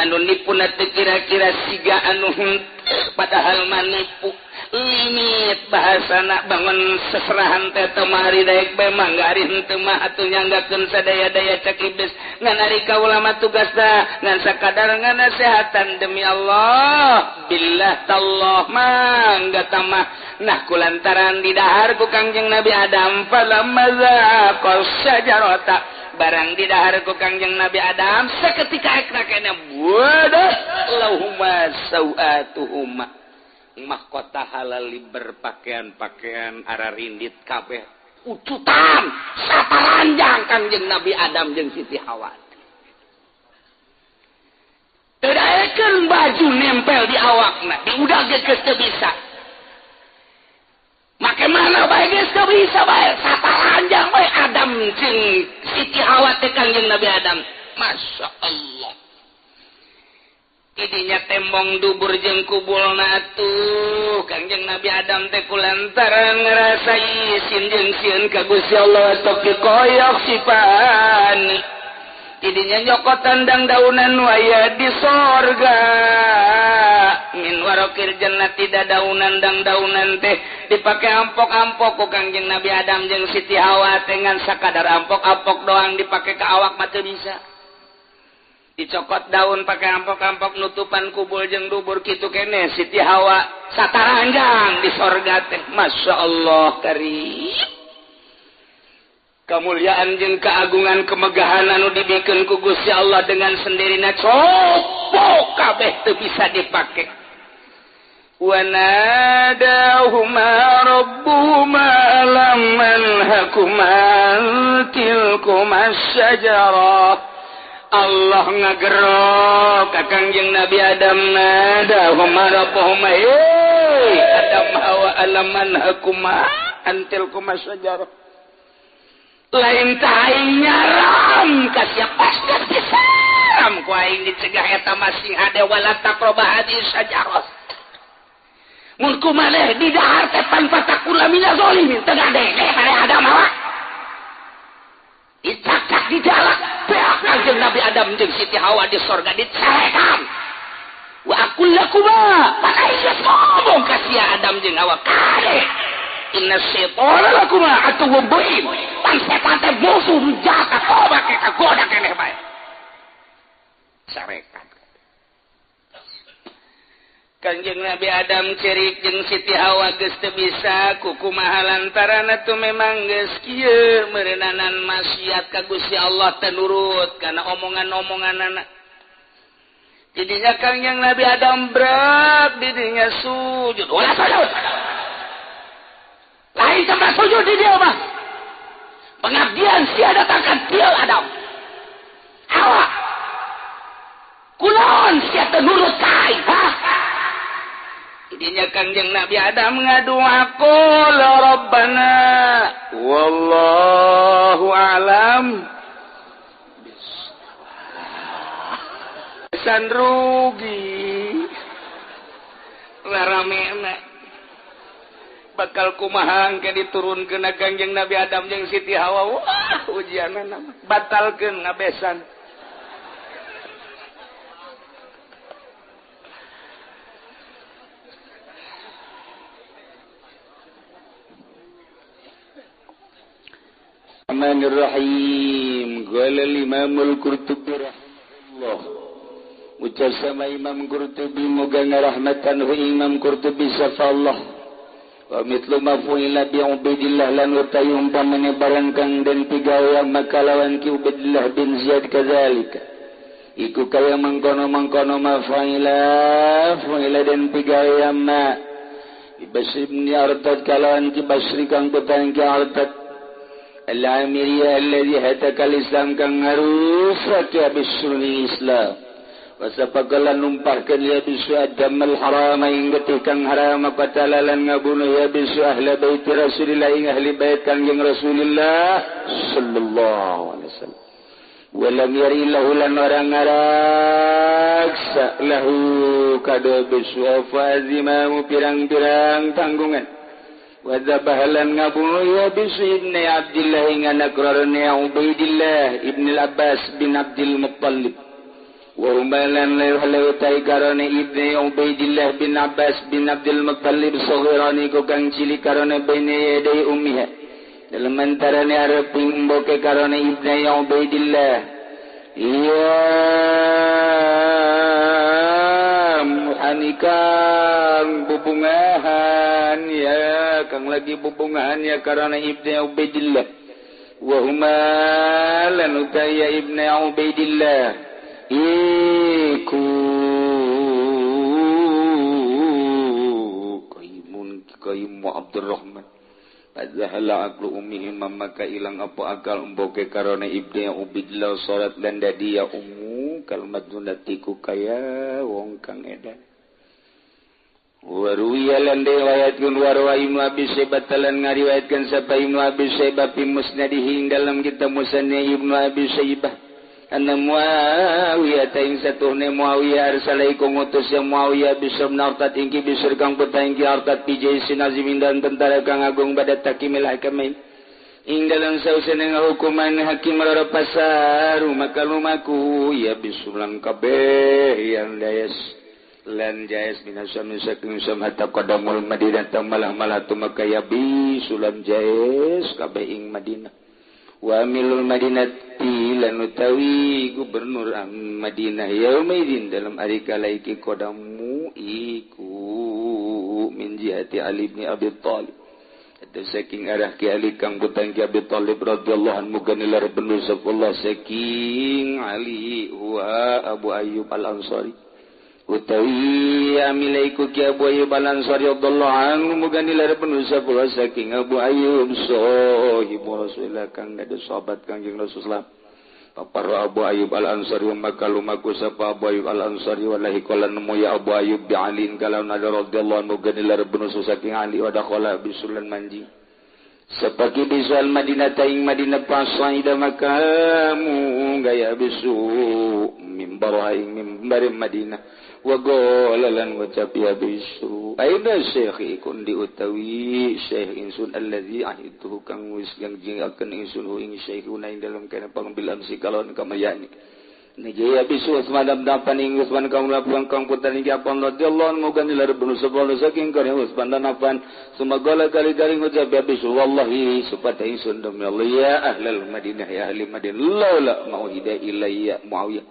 anu nipuna teu kira-kira siga anu henteu padahal mah nipu limit bahasana bangun seserahan teh temari daek bae mangga ari henteu mah atuh nyanggakeun sadaya-daya cek iblis ngan ari kaula mah tugasna ngan sakadar nganasehatan demi Allah billah tallah mangga tamah. Nah kulantaran didahar ku Kangjeng Nabi Adam falamma zaqas syajarata barang didahar ku Kangjeng Nabi Adam seketika ekna kena wadah lahuma sawatuhuma mahkota halal berpakaian-pakaian ararindit kabeh ucutan saparanjang Kangjeng Nabi Adam jeung Siti Hawa teu daekeun baju nempel di awakna diudag ge geus teu bisa make mana bae geus teu bisa bae saparanjang bae Adam jeung Siti Hawa teh Kangjeng Nabi Adam. Masya Allah idinya tembong dubur jeung kubulna atuh Kangjeng Nabi Adam teh kulantaran ngarasa isin jeung sieun ka Gusti Allah tapi koyok sipani idinya nyokotan dang daunan waya di sorga min warokir jannah tidak daunan dang daunan teh dipake ampok-ampok ku Kangjeng Nabi Adam jeung Siti Hawa teh ngan sakadar ampok-ampok doang dipake ka awak mah teu bisa dicokot daun pakai ampok-ampok nutupan kubul jeung dubur kitu kene Siti Hawa sataranjang di sorga teh. Masya Allah karim kemuliaan jeung keagungan kemegahan anu dibikeun ku Gusti Allah dengan sendirina copok kabeh teu bisa dipake. Wa nadahuma rabbuhuma lam anhakuma tilkuma syajarah. Allah ngagerok ka Kangjeng Nabi Adam nadahuma rabbuhuma hey Adam Hawa alam anhakuma antilkuma syajarah lain taing nyaram ka siapa pisan ku aing dicegah eta masing hade wala taqroba hadis syajarah mun kumaneh di dahar teh pan fatakula minaz zalimin teu gade pada Adam Hawa dicakak di jalak beak Kangjeng Adam jeung Siti Hawa di sorga dicarekan. Wa aqul lakuma, maka geus ngomong ka sia Adam jeung Hawa kade. Inna syaitana lakuma aduwwun mubin. Pan setan teh musuh jahat coba kita goda keneh bae. Carekan. Kanjeng Nabi Adam cerik jeung Siti Hawa geus teu bisa kukumaha lantaran atuh memang geus kieu meureunana maksiat ka Gusti Allah teu nurut kana omongan-omonganana. Jadinya Kanjeng Nabi Adam berat didinya sujud. Ulah sujud. Lain tempat sujud di dia mah. Pengabdian sia datangkan kieu Adam. Hawa. Kunaon sia teu nurut ka aing, ha? Jadinya Kanjeng Nabi Adam ngadua qul rabbana wallahu a'lam san rugi laramena bakal kumaha engke diturunkeun Kanjeng Nabi Adam jeung Siti Hawa wah ujianna batalkeun ngabesan. Rahmanirrahim. Qala al-Imam al-Qurtubi rahimahullah. Ucap sama Imam Qurtubi moga ngarahmatan hu Imam Qurtubi safallah. Wa mithlu ma fu'ila bi Ubaidillah lan utawi umpamane barang kang den pigawe maka lawan ki Ubaidillah bin Ziyad kadzalika. Iku kaya mangkono-mangkono ma fu'ila fu'ila den pigawe ma Basri bin Artad kalawan ki Basri kang petang ki Artad Al-Amiriyah alladhi hataka al-Islam kang ngarusak ya bisurni Islam. Wasapakalan numpahkan ya bisu adam al-haram ing getih kang haram qatalalan ngabunuh ya bisu ahli bait Rasulillah ing ahli bait Kangjeng Rasulillah sallallahu alaihi wasallam. Walam yari lahu lan ora ngaraksa lahu kado bisu fazimamu pirang-pirang tanggungan. Wadzabahalan ngabunuh ya bisu ibni Abdillah ing anak rarane Ubaidillah ibn al-Abbas bin Abdul Muttalib. Wa humalan lewat karone ibni Ubaidillah bin Abbas bin Abdul Muttalib saghirani ku kang cilik karone baine yaday ummiha. Dalam antarane arep mboke karone ibni Ubaidillah. Ya muhanikang bubungahan ya kang lagi bubungahan ya karena Ibnu Ubaidillah wa huma lan utaya Ibnu Ubaidillah iku kaimun kaimu Abdurrahman Zahala aqlu ummihi maka ilang apa akal emboke karena Ibnu Ubaidillah salat lan dadi ya ummu kalmat dunatiku kaya wong kang edan. Waruwiya lan riwayatkeun warwa Ibnu Abi Syaibah lan ngariwayatkeun sapa Ibnu Abi Syaibah fi musnadihi dalam kitab Musnad Ibnu Abi Syaibah anna Muawiyah ta ing satuhne Muawiyah arsalaiku ngutus ya Muawiyah bisr nartat ingki bisr kang petang ingki artat pi jaisin azimin dan tentara kang agung pada takimil hakamain ing dalam sausene hukuman hakim loro pasar maka lumaku ya bisulang kabeh yang dayas lan jais minasam saking sam hatta qadamul madinah malah-malah tumaka ya bisulam jais kabeh ing Madinah wa amilul madinati lan utawi gubernur Madinah yaumaidin dalam ari kala iki qadamu iku min jihati Ali bin Abi Thalib atau saking arah ki Ali kang putang ki Abi Thalib radhiyallahu anhu ganilar bener Allah saking Ali wa Abu Ayyub Al-Ansari utawi amilaiku ki Abu Ayyub Al-Ansari radhiyallahu anhu muga nilar penusa kula saking Abu Ayyub sahibu Rasulillah kang dadi sahabat Kangjeng Rasulullah. Papar Abu Ayyub Al-Ansari maka lumaku sapa Abu Ayyub Al-Ansari wallahi qala nemu ya Abu Ayyub bi Ali kalau ada radhiyallahu anhu muga nilar penusa saking Ali wa dakhala bisulan manji. Sepagi bisal Madinah taing Madinah pasaida makamu gaya bisu mimbar aing mimbar Madinah wa qala lan ngucap ya bisu aina syekh ikun diutawi syekh insun allazi ahituhu kang wis yang jingakeun insun hu ing syekhuna ing dalem kana pangbil amsi kalon kamayani Nijaya bisu Utsman dan ing Utsman kaum lapuan kang putra ing Affan radhiyallahu anhu muga nilar bunu sapa saking kare Utsman dan Affan sumagala kali-kali ngucap ya bisu wallahi supata ingsun demi Allah ya ahlal Madinah ya ahli Madinah laula mauhida ilayya Muawiyah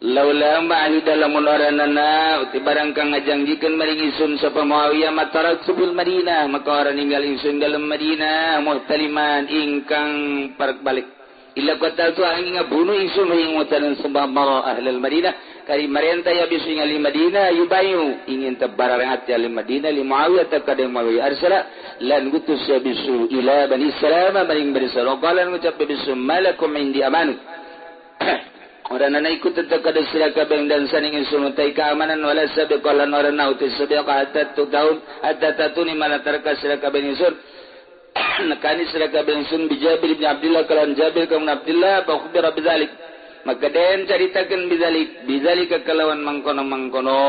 laula ma'ahida lamun oranana uti barang kang ngajanjikeun maring ingsun sapa Muawiyah matarak subul Madinah maka ora ninggal ingsun dalem Madinah muhtaliman ingkang parek balik illa qataltu angin ngabunuh ingsun ing mutaran sembah mara ahlul Madinah kari marenta ya bisu ing ahli Madinah yubayu ingin tebarang ati ahli Madinah li Muawiyah takade Muawiyah arsala lan gutus ya bisu ila Bani Salamah maring Bani Salamah qala ngucap bisu malakum indi amanu oranana ikut tetep kada sira kabeh dan saning ingsun utai keamanan wala sabiqalan orana uti sabiqa hatta tahun hatta tatuni malatarka sira kabeh ingsun nekani sira kabeh ingsun bi Jabir bin Abdullah kalan Jabir bin Abdullah fa akhbara bidzalik maka den caritakeun bidzalik bidzalika kalawan mangkono-mangkono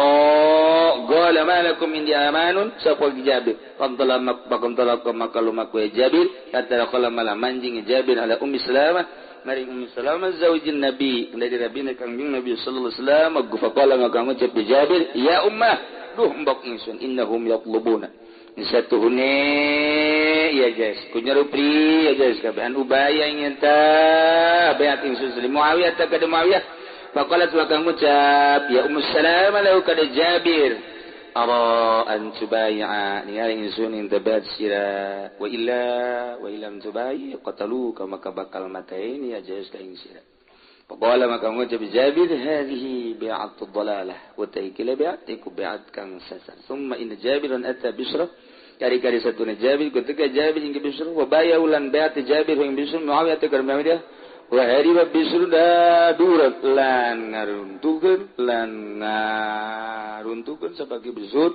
qala malakum indi amanun sapa Jabir fadalla makum talaka maka lumaku Jabir kata qala malah manjing Jabir ala Ummi Salamah maring Ummi Salamah zaujin Nabi dari Nabi Kangjeng Nabi sallallahu alaihi wasallam fa qala maka ngucap Jabir ya ummah duh mbok ingsun innahum yatlubuna satuhune ya guys kunyarupri ya guys kabehan ubaya ingin ta bayat ingsun li Muawiyah ta kada Muawiyah faqalat wa kang ngucap ya Ummu Salamah lahu kada Jabir ara an tubay'a ningali ingsun ing tabat sira wa illa wa illam tubayi qataluka maka bakal mataini ya guys ka ing sira faqala maka ngucap Jabir hadhihi bi'atu dhalalah wa taikila bi'at iku bi'at kang sasar summa inna Jabiran ata Bisra kari-kari satu Jabir ketika Jabir hingga Bisr wa baya ulan bayat Jabir hingga Bisr Muawiyah teh Muawiyah wa hariba Bisr da durat lan ngaruntukeun sabagi Bisr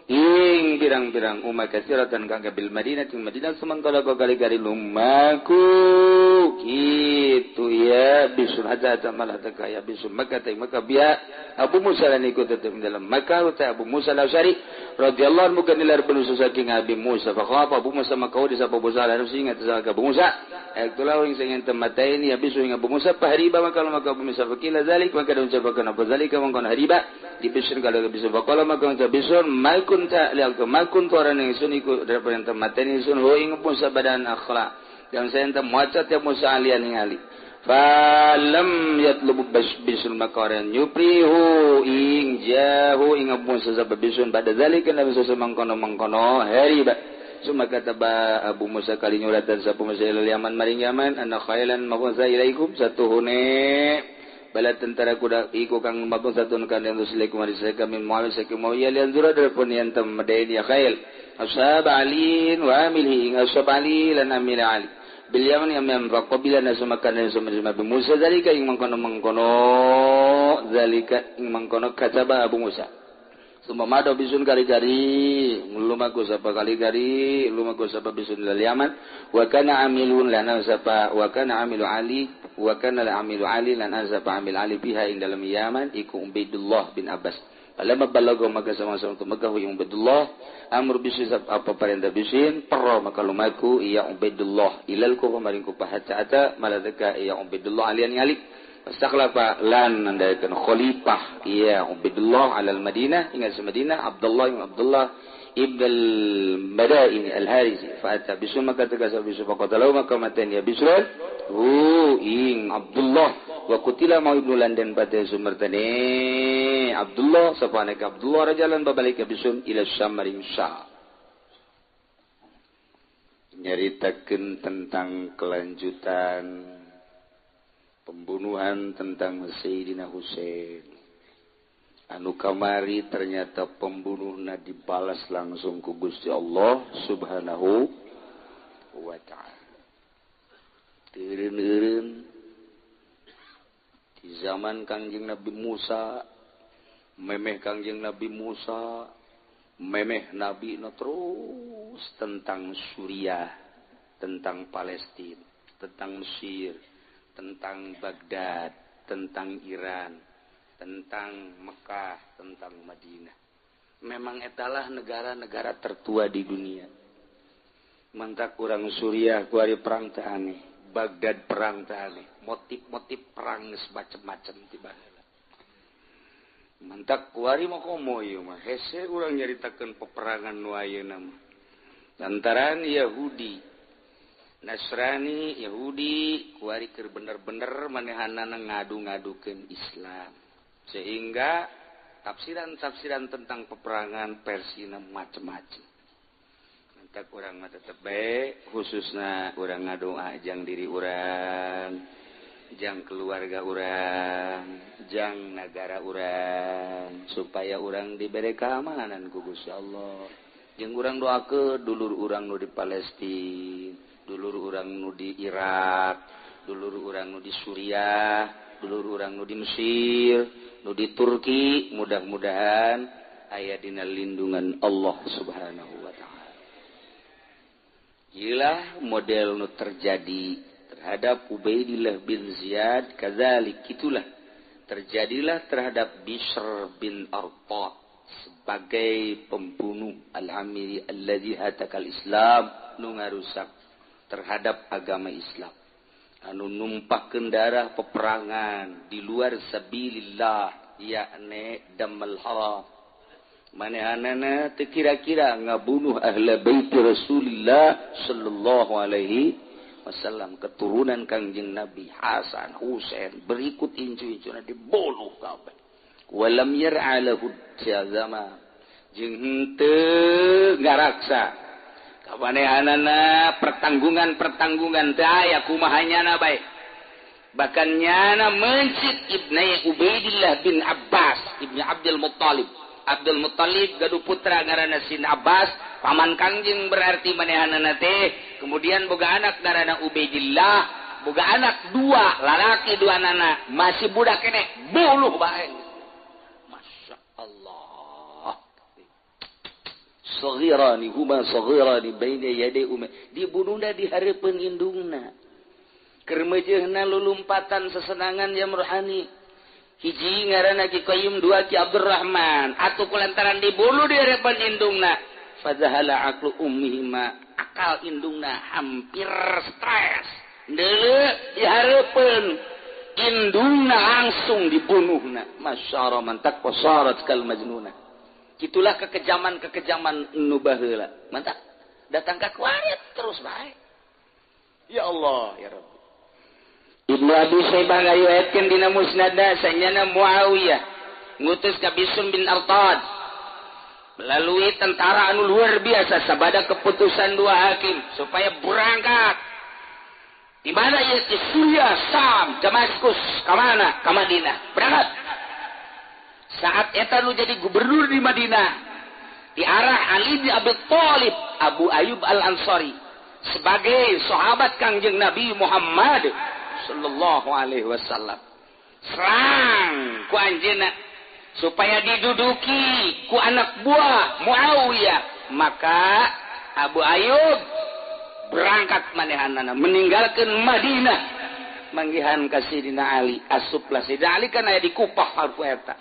ing pirang-pirang umat kasiratan kang bil Madinah ting Madinah sementara kali-kali lumaku kitu ya Bisr haja malah teh kaya Bisr Makkah teh Makkah biya Abu Musa lan ikut tetep dalam Makkah ta Abu Musa al-Asy'ari radhiyallahu anhu nilar benu saking Abi Musa fa khafa Abu Musa maka di sapa Musa lan ingat saka Abu Musa ektulah ing sing temataini ya bisu ing Abu Musa pahriba maka maka Abu Musa fakila zalik maka ucapakeun apa zalika mangkon hariba di Bisr kalau bisa faqala maka ucap Bisr malkun ta liak malkun toran ingsun iku daripada temataini ingsun ho ing Musa badan akhlak dan saya ente maca tiap Musa alian ing ali falam yatlubu bisul makaran yuprihu ing jahu ing Abu Musa bisun pada zalika nabi mangkono mangkono hariba summa kataba Abu Musa kali nyuratan sapa Musa ilal Yaman maring Yaman anna khailan mabunsa ilaikum satuhune bala tentara kuda iku kang mabun satun kan yang rusulikum arisaka min Muawiyah saking Muawiyah lian zura darpun yang temadain ya khail ashab alin wa amilihi ing ashab ali lan amil ali bil yaman yang faqabila nasumakan dan summa Abu Musa zalika ing mangkono-mangkono zalika ing mangkono kataba Abu Musa summa mado bisun kali-kali lumaku sapa kali-kali lumaku sapa bisun lil Yaman wa kana amilun lana sapa wa kana amilu Ali wa kana la amilu Ali lan sapa amil Ali biha ing dalam Yaman iku Ubaidullah bin Abbas falamma balaga maka sama-sama ke Mekah Ubaidullah amr bisin apa perintah bisin perro maka lumaku ya Ubaidullah ilal ku maring ku hatta ata maladaka ya Ubaidullah alian ngali fastakhlafa lan nandaikan khalifah ya Ubaidullah alal Madinah ingat Madinah Abdullah ibn Abdullah ibn al-Madaini al-Harisi fa ata bisu maka tegasa bisu faqatalahu maka matan ya Bisr hu ing Abdullah wa qutila ma ibnu landan pada sumertane Abdullah sapaneka Abdullah rajalan babalik bisun ila Syam maring Syam nyaritakeun tentang kelanjutan pembunuhan tentang Sayyidina Husain anu kamari ternyata pembunuhna dibalas langsung ku Gusti Allah Subhanahu wa ta'ala. Teureun-eureun di zaman Kangjeng Nabi Musa, memeh Kangjeng Nabi Musa, memeh Nabi no terus tentang Suriah, tentang Palestina, tentang Mesir, tentang Baghdad, tentang Iran, tentang Mekah, tentang Madinah. Memang etalah negara-negara tertua di dunia. Mantak kurang Suriah kuari perang teh aneh, Baghdad perang teh aneh, Motif-motif perang geus macem-macem ti baheula. Mantak kuari mah komo ieu mah hese urang nyaritakeun peperangan nu ayeuna mah. Lantaran Yahudi, Nasrani, Yahudi kuari keur bener-bener manehanana ngadu-ngadukeun Islam. Sehingga tafsiran-tafsiran tentang peperangan versina macem-macem. Mantak urang mah tetep bae khususna urang ngadoa jang diri urang, jang keluarga urang, jang nagara urang supaya urang diberi keamanan ku Gusti Allah. Jeung urang doakeun dulur urang nu di Palestina, dulur urang nu di Irak, dulur urang nu di Suriah, dulur urang nu di Mesir, nu di Turki, mudah-mudahan aya dina lindungan Allah Subhanahu wa taala. Iyalah model nu terjadi terhadap Ubaidillah bin Ziyad, kadzalik itulah terjadilah terhadap Bishr bin Arta sebagai pembunuh al-Amiri alladzi hatakal Islam, nu ngarusak terhadap agama Islam, anu numpahkeun darah peperangan di luar sabilillah, yakni damal haram. Manehanana teu kira-kira ngabunuh ahla bait Rasulillah sallallahu alaihi wasallam, keturunan Kangjeng Nabi Hasan, Husain, berikut incu-incuna dibunuh kabeh. Walam yar'a lahu jazama, jeung henteu ngaraksa kawanehanana pertanggungan-pertanggungan teu aya kumaha nyana bae. Bahkan nyana mencit Ibnu Ubaidillah bin Abbas, Ibnu Abdul Muttalib. Abdul Muttalib gaduh putra ngaranna Sin Abbas, paman Kangjeng berarti manehanana teh. Kemudian boga anak ngaranna Ubaidillah, boga anak dua, lalaki dua nana, masih budak keneh, bunuh bae. Masya Allah. Saghirani huma saghirani baina yaday umma, dibunuhna di hareupeun indungna. Keur meujeuhna lulumpatan sesenangan jam rohani. Hiji ngaranna Ki Qayyim, dua Ki Abdurrahman. Atuh kulantaran dibunuh di hareupeun indungna, fadzahala aqlu ummihima, akal indungna hampir stres. Deuleu di hareupeun indungna langsung dibunuhna. Masyara mantak qasarat kal majnuna. Itulah kekejaman-kekejaman nu baheula. Mantak datang ka kuarit terus bae. Ya Allah, ya Rabbi. Ibnu Abi Syaibah ngariwayatkeun dina Musnadna sanyana Muawiyah ngutus ka Bishr bin Artad melalui tentara anu luar biasa sabada keputusan dua hakim supaya berangkat di mana ieu ke Suriah, Sam, Damaskus, ka mana? Ka Madinah. Berangkat. Saat eta nu jadi gubernur di Madinah di arah Ali bin Abi Thalib, Abu Ayyub Al-Ansari sebagai sahabat Kangjeng Nabi Muhammad sallallahu alaihi wasallam. Serang ku anjeunna supaya diduduki ku anak buah Muawiyah. Maka Abu Ayyub berangkat manehanana meninggalkan Madinah manggihan ka Sidina Ali. Asuplah Sidina Ali kan aya di Kufah harfu eta.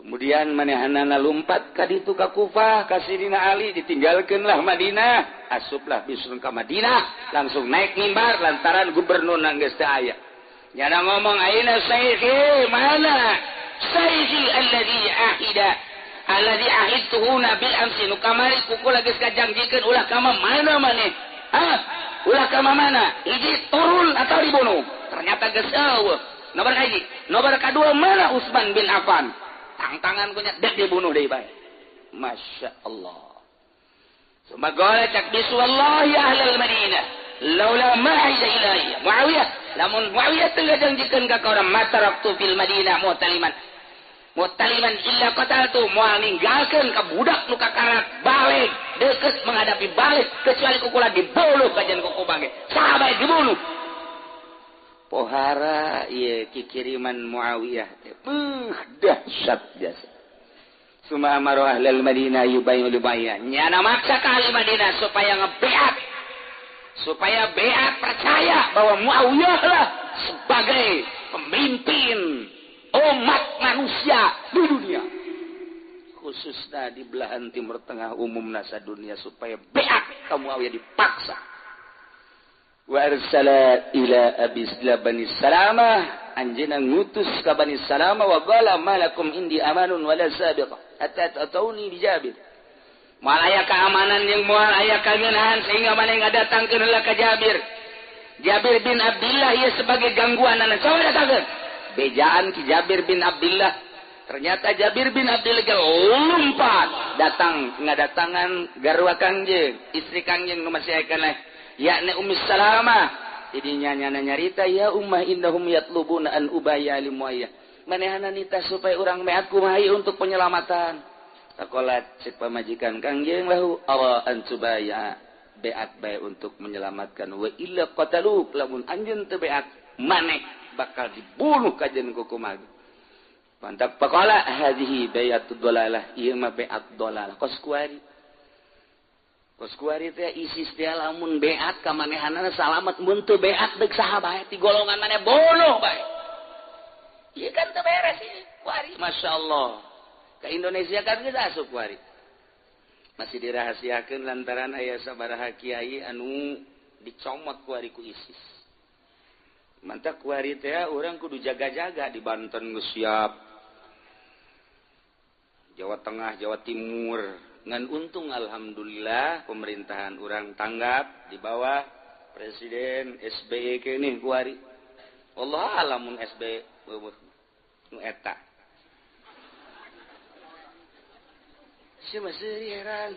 Kemudian manehanana lumpat ka ditu ka Kufah ka Sidina Ali, ditinggalkeunlah Madinah. Asuplah Bishr ka Madinah, langsung naik mimbar lantaran gubernur geus teu aya. Nyana ngomong ayeuna sayyidi mana? Sayyidi alladzi ahida alladzi ahidtuhu bil amsi, nu kamari ku kula geus kajangjikeun ulah ka mana maneh? Hah? Ulah ka mana? Hiji turun atau dibunuh. Ternyata geus eueuh. Nomor hiji, nomor kadua mana Utsman bin Affan? Tangtangan kunya dek dibunuh deui bae. Masya Allah. Sumagala cak bisu wallahi ahlal Madinah laula ma ila ilayya Muawiyah, lamun Muawiyah teu ngajanjikeun ka urang mataraktu fil Madinah mu'taliman mu'taliman illa qataltu, moal ninggalkeun ka budak nu kakarak balik deukeut menghadapi balik kecuali kukula dibunuh kajian kuku bangke sahabat dibunuh. Pohara ieu kikiriman Muawiyah teh beuh dahsyat jasa. Suma amaru ahlal Madinah yubayyu libayya, nyana maksa ka ahli Madinah supaya ngebeat, supaya beat percaya bahwa Muawiyah lah sebagai pemimpin umat manusia di dunia, khususnya di belahan Timur Tengah umumna sadunia, supaya beat ka Muawiyah dipaksa. Wa arsala ila abi bani Salamah, anjeunna ngutus ka Bani Salamah wa qala malakum indi amanun wala sabiqa hatta tatawni bi Jabir. Moal aya keamanan yang moal aya kagenahan sehingga maneh ngadatangkeun heula ka Jabir. Jabir bin Abdullah ieu sebagai gangguanana. Coba datangkeun. Bejaan ki Jabir bin Abdullah. Ternyata Jabir bin Abdullah lompat datang ngadatangan garwa Kangjeng, istri Kangjeng nu masih aya keneh, yakni Ummi Salamah. Jadi nyana nyarita, ya ummah innahum yatlubuna an ubaya li Muayyah. Manehana nita supaya urang meat kumaha untuk penyelamatan. Takolat cek pamajikan Kangjeng lahu awa an tubaya beat bae untuk menyelamatkan wa illa qataluk, lamun anjeun teu beat maneh bakal dibunuh kajen ku kumaha. Mantap faqala hadhihi bayatud dalalah, ieu mah beat dalalah kos kuari. Kos kuari teh ISIS teh lamun beat ka manehanana salamet, mun teu beat deuk saha bae ti golongan maneh bunuh bae. Ieu kan teu beres ieu kuari. Masyaallah. Ka Indonesia kan geus asup kuari. Masih dirahasiakeun lantaran aya sabaraha kiai anu dicomot kuari ku ISIS. Mantap kuari teh urang kudu jaga-jaga di Banten geus siap. Jawa Tengah, Jawa Timur. Ngan untung alhamdulillah pemerintahan urang tanggap di bawah Presiden SBY keneh kuari. Allah alamun SBY nu eta. Sia masih heran.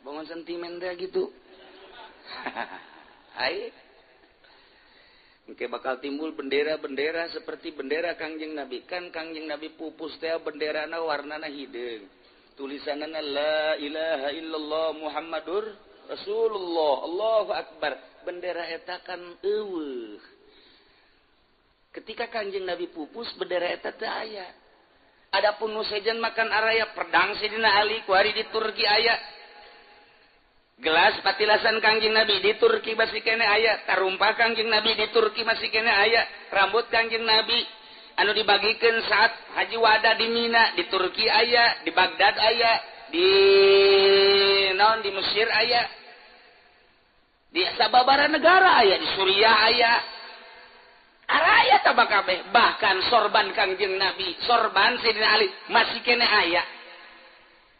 Bangun sentimen teh gitu. Ai. Engke bakal timbul bendera-bendera seperti bendera Kangjeng Nabi. Kan Kangjeng Nabi pupus teh benderana warnana hideung. Tulisanana la ilaha illallah Muhammadur Rasulullah. Allahu akbar. Bendera eta kan eueuh. Ketika Kangjeng Nabi pupus bendera eta teu aya. Adapun nu sejen makan araya pedang Sidina Ali kuari di Turki aya. Gelas patilasan Kangjeng Nabi di Turki masih kene aya, tarumpa Kangjeng Nabi di Turki masih kene aya, rambut Kangjeng Nabi anu dibagikeun saat haji wada di Mina di Turki aya, di Baghdad aya, di naon di Mesir aya, di sababaraha negara aya, di Suriah aya. Araya tabakabeh, bahkan sorban Kangjeng Nabi, sorban Sidina Ali masih kene aya.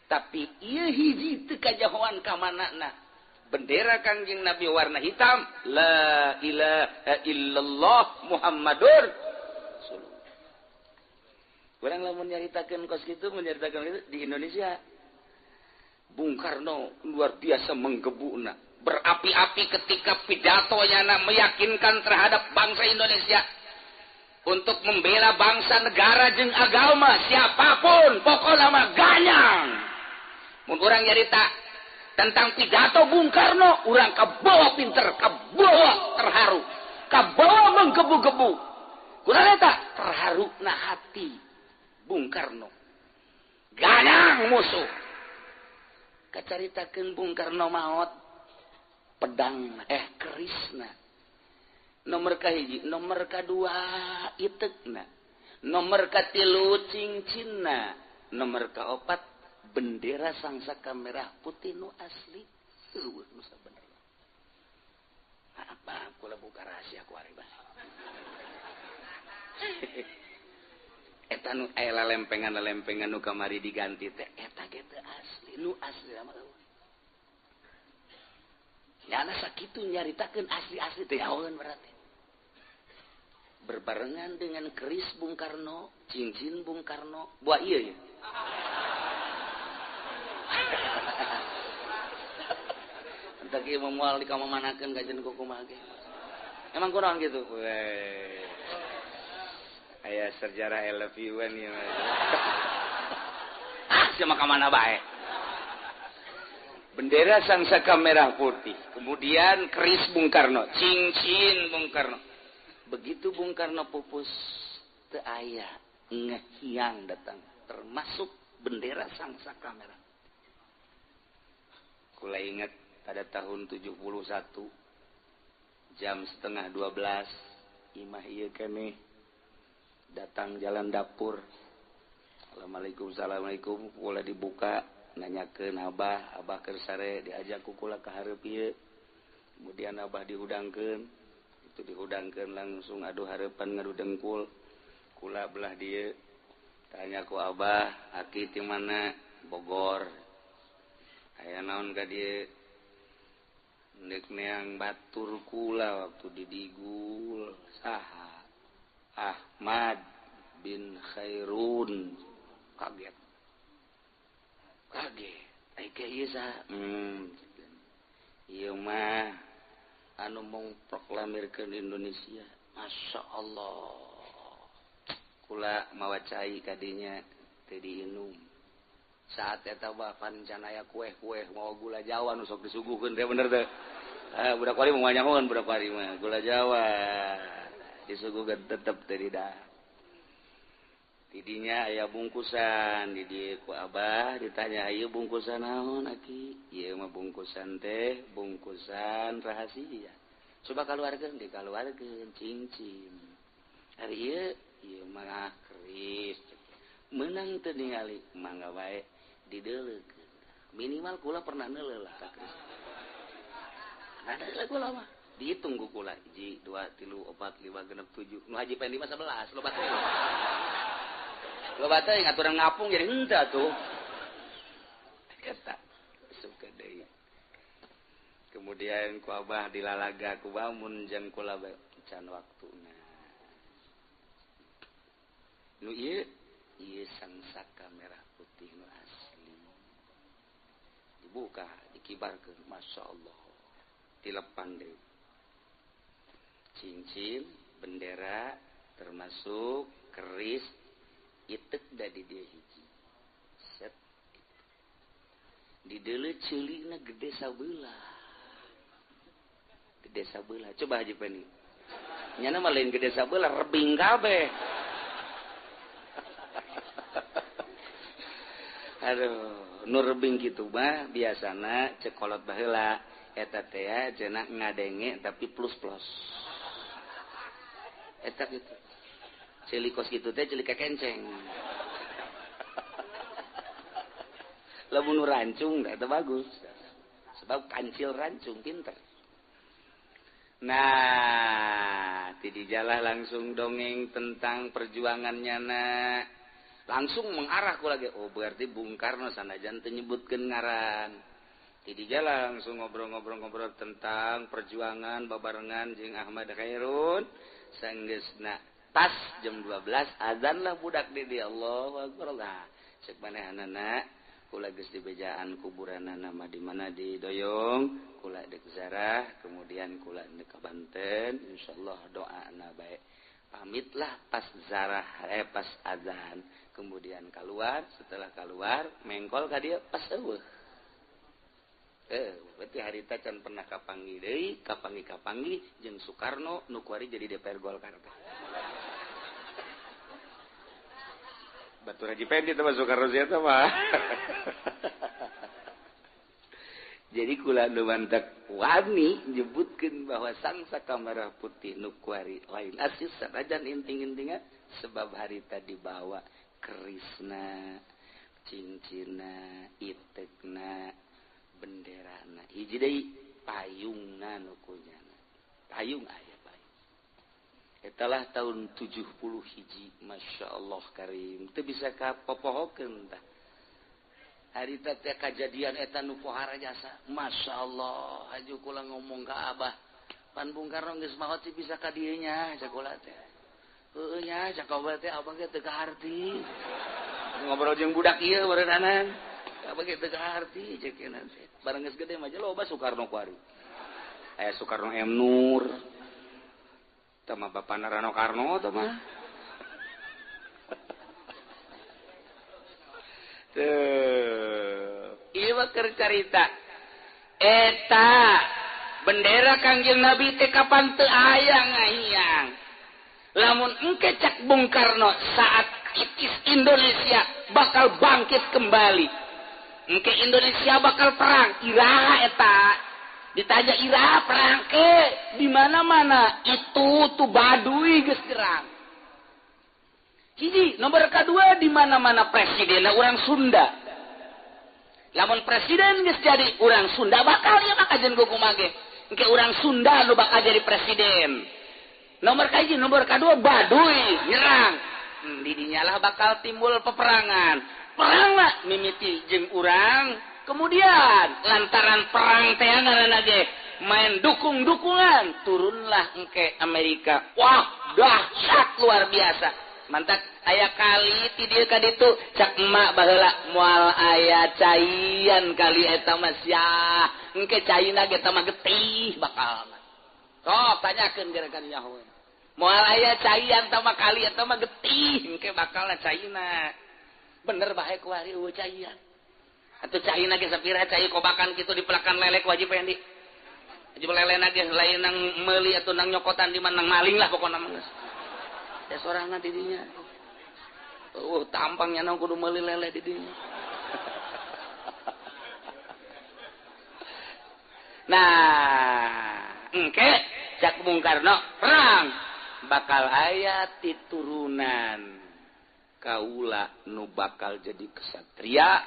Tapi ieu hiji teu kajahoan ka manana. Bendera Kangjeng Nabi warna hitam, la ilaha illallah Muhammadur Rasulullah. Urang lamun nyaritakeun kos kitu, menyaritakeun kitu di Indonesia. Bung Karno luar biasa menggebukna, berapi-api ketika pidatonya meyakinkan terhadap bangsa Indonesia untuk membela bangsa, negara jeung agama siapapun, pokokna mah ganyang. Mun urang nyarita tentang pidato Bung Karno, urang kabawa pinter, kabawa terharu, kabawa menggebu-gebu. Kurang eta terharu na hati Bung Karno. Ganyang musuh. Kacaritakeun Bung Karno maot pedang kerisna. Nomor kahiji, nomor kadua itekna, nomor katilu cincinna, nomor kaopat bendera sangsaka merah putih nu asli. Eueuh nu sabenerna. Apa kula buka rahasia ku ari bae. Eta nu aya lempengan-lempengan nu kamari diganti teh eta ge teu asli, nu asli mah eueuh. Nyana sakitu nyaritakeun asli-asli teh haeun berarti. Berbarengan dengan keris Bung Karno, cincin Bung Karno, buah ieu ya. Entar kieu moal dikamamanakeun kajen kumaha ge. Emang kunaon kitu? Weh. Aya sejarah LV-an ieu. Ah, sia mah ka mana bae. Bendera sangsaka merah putih, kemudian keris Bung Karno, cincin Bung Karno. Begitu Bung Karno pupus, teu aya ngehiang datang, termasuk bendera sangsaka merah. Kula ingat pada tahun 71 jam 11:30 imah ieu keneh datang jalan dapur. Assalamualaikum, assalamualaikum. Kula dibuka nanyakeun abah, abah keur sare diajak ku kula ka hareup ieu. Kemudian abah dihudangkeun, itu dihudangkeun langsung aduh harapan ngadu dengkul. Kula belah dieu. Tanya ku abah, aki ti mana? Bogor. Aya naon ka dieu? Ndek neang batur kula waktu didigul saha? Ahmad bin Khairun. Kaget. Kaget. Ai ka ieu saha? Ieu mah anu mengproklamirkeun Indonesia. Masya Allah. Kula mawa cai kadinya teu diinum. Saat eta bahkan can aya kueh-kueh mawa gula Jawa nu sok disuguhkeun teh bener teh. Ah budak wali mah nyahoan budak wali mah gula Jawa disuguhkeun tetep teu didah. Tidinya aya bungkusan di dieu ku abah ditanya ieu bungkusan naon aki? Ieu mah bungkusan teh bungkusan rahasia. Coba kaluarkeun dikaluarkeun cincin. Ari ieu ieu mah keris. Menang teu ningali mangga wae dideleukeun. Minimal kula pernah neuleuh lah ka keris. Nah deuleuh kula mah dihitung ku kula 1 2 3 4 5 6 7 nu haji pengen 5 11 loba teuing. Loba teuing aturan ngapung jadi henteu atuh. Eta suka deui. Kemudian ku abah dilalaga ku bangun jang kula can waktuna. Nu ieu ieu sangsaka merah putih nu asli. Dibuka, dikibarkeun, Masya Allah. Dilepang deui. Cincin, bendera, termasuk keris, itek da di dieu hiji. Set. Di deuleu ceulina gede sabelah. Gede sabelah. Coba Haji Peni. Nyana mah lain gede sabelah, rebing kabeh. Aduh, nu rebing kitu mah biasana cek kolot baheula eta teh cenah ngadenge tapi plus-plus. Eta kitu. Ceuli kos kitu teh ceuli kekenceng. Lamun nu rancung eta bagus. Sebab kancil rancung pinter. Nah, ti dijalah langsung dongeng tentang perjuangannya na. Langsung mengarah ku lagi. Oh, berarti Bung Karno sanajan teu nyebutkeun ngaran. Ti dijalah langsung ngobrol-ngobrol-ngobrol tentang perjuangan babarengan jeung Ahmad Khairun. Sanggeusna pas jam 12 azan lah budak di dia. Allahu akbar. Lah, cek manehanana kula geus dibejaan kuburanana mah di mana di Doyong, kula deuk zarah, kemudian kula deuk ka Banten, insyaallah doana bae. Pamitlah pas zarah pas azan, kemudian keluar, setelah keluar mengkol ka dieu pas eueuh. Berarti harita can pernah kapanggih deui, kapanggih-kapanggih jeung Soekarno nu kuari jadi DPR Golkar. Batur Haji Pendi teh Soekarno sia teh mah. Jadi kula nu mantak wani nyebutkeun bahwa sangsaka merah putih nu kuari lain asis sanajan inting-intingan sebab harita dibawa kerisna, cincinna, itekna, benderana. Hiji deui payungna nu kunyana. Payung aya payung. Etalah tahun 70 hiji, Masya Allah karim. Teu bisa kapopohokeun tah. Harita teh kajadian eta nu pohara jasa. Masya Allah, haju kula ngomong ka abah. Pan Bung Karno geus maot sih bisa ka dieu nya, cak kula teh. Heueuh nya, cak abah teh abah ge teu kaharti. Ngobrol jeung budak ieu barenanan. Abah ge teu kaharti cek teh. Bareng geus gede mah loba Soekarno kuari. Aya Soekarno M Nur. Tah mah bapana Rano Karno tah mah. Tuh, ieu mah keur carita. Eta bendera Kangjeng Nabi teh kapan teu aya ngahiyang. Lamun engke cak Bung Karno saat itis Indonesia bakal bangkit kembali. Engke Indonesia bakal perang, iraha eta. Ditanya iraha perang ke di mana-mana itu tuh Baduy geus gerang. Hiji, nomor kedua di mana-mana presidenna urang Sunda. Lamun presiden geus jadi urang Sunda bakal ieu mah kajen kumaha ge. Engke urang Sunda nu bakal jadi presiden. Nomor kahiji, nomor kadua Baduy nyerang. Didinyalah bakal timbul peperangan. Perang lah mimiti jeung urang. Kemudian lantaran perang teh ngaranna ge main dukung-dukungan, turunlah engke Amerika. Wah, dahsyat luar biasa. Mantak aya kali ti dieu ka ditu cak emak baheula moal aya caian kali eta mah sia. Engke caina ge mah getih bakal. Sok tanyakeun gerakan nyaho. Moal aya caian ta mah kali eta mah getih engke bakalna caina. Bener bae kuari eueuh caian. Atuh caina ge sapira cai kobakan kitu dipelakan lelek wajib Fendi. Wajib lelena ge lain nang meuli atuh nang nyokotan di mana nang maling lah pokona mah geus. Ya sorangan di dinya. Tampangnya nang kudu meuli lele di dinya. Nah, engke cak Bung Karno perang bakal aya titurunan kaula nu bakal jadi kesatria,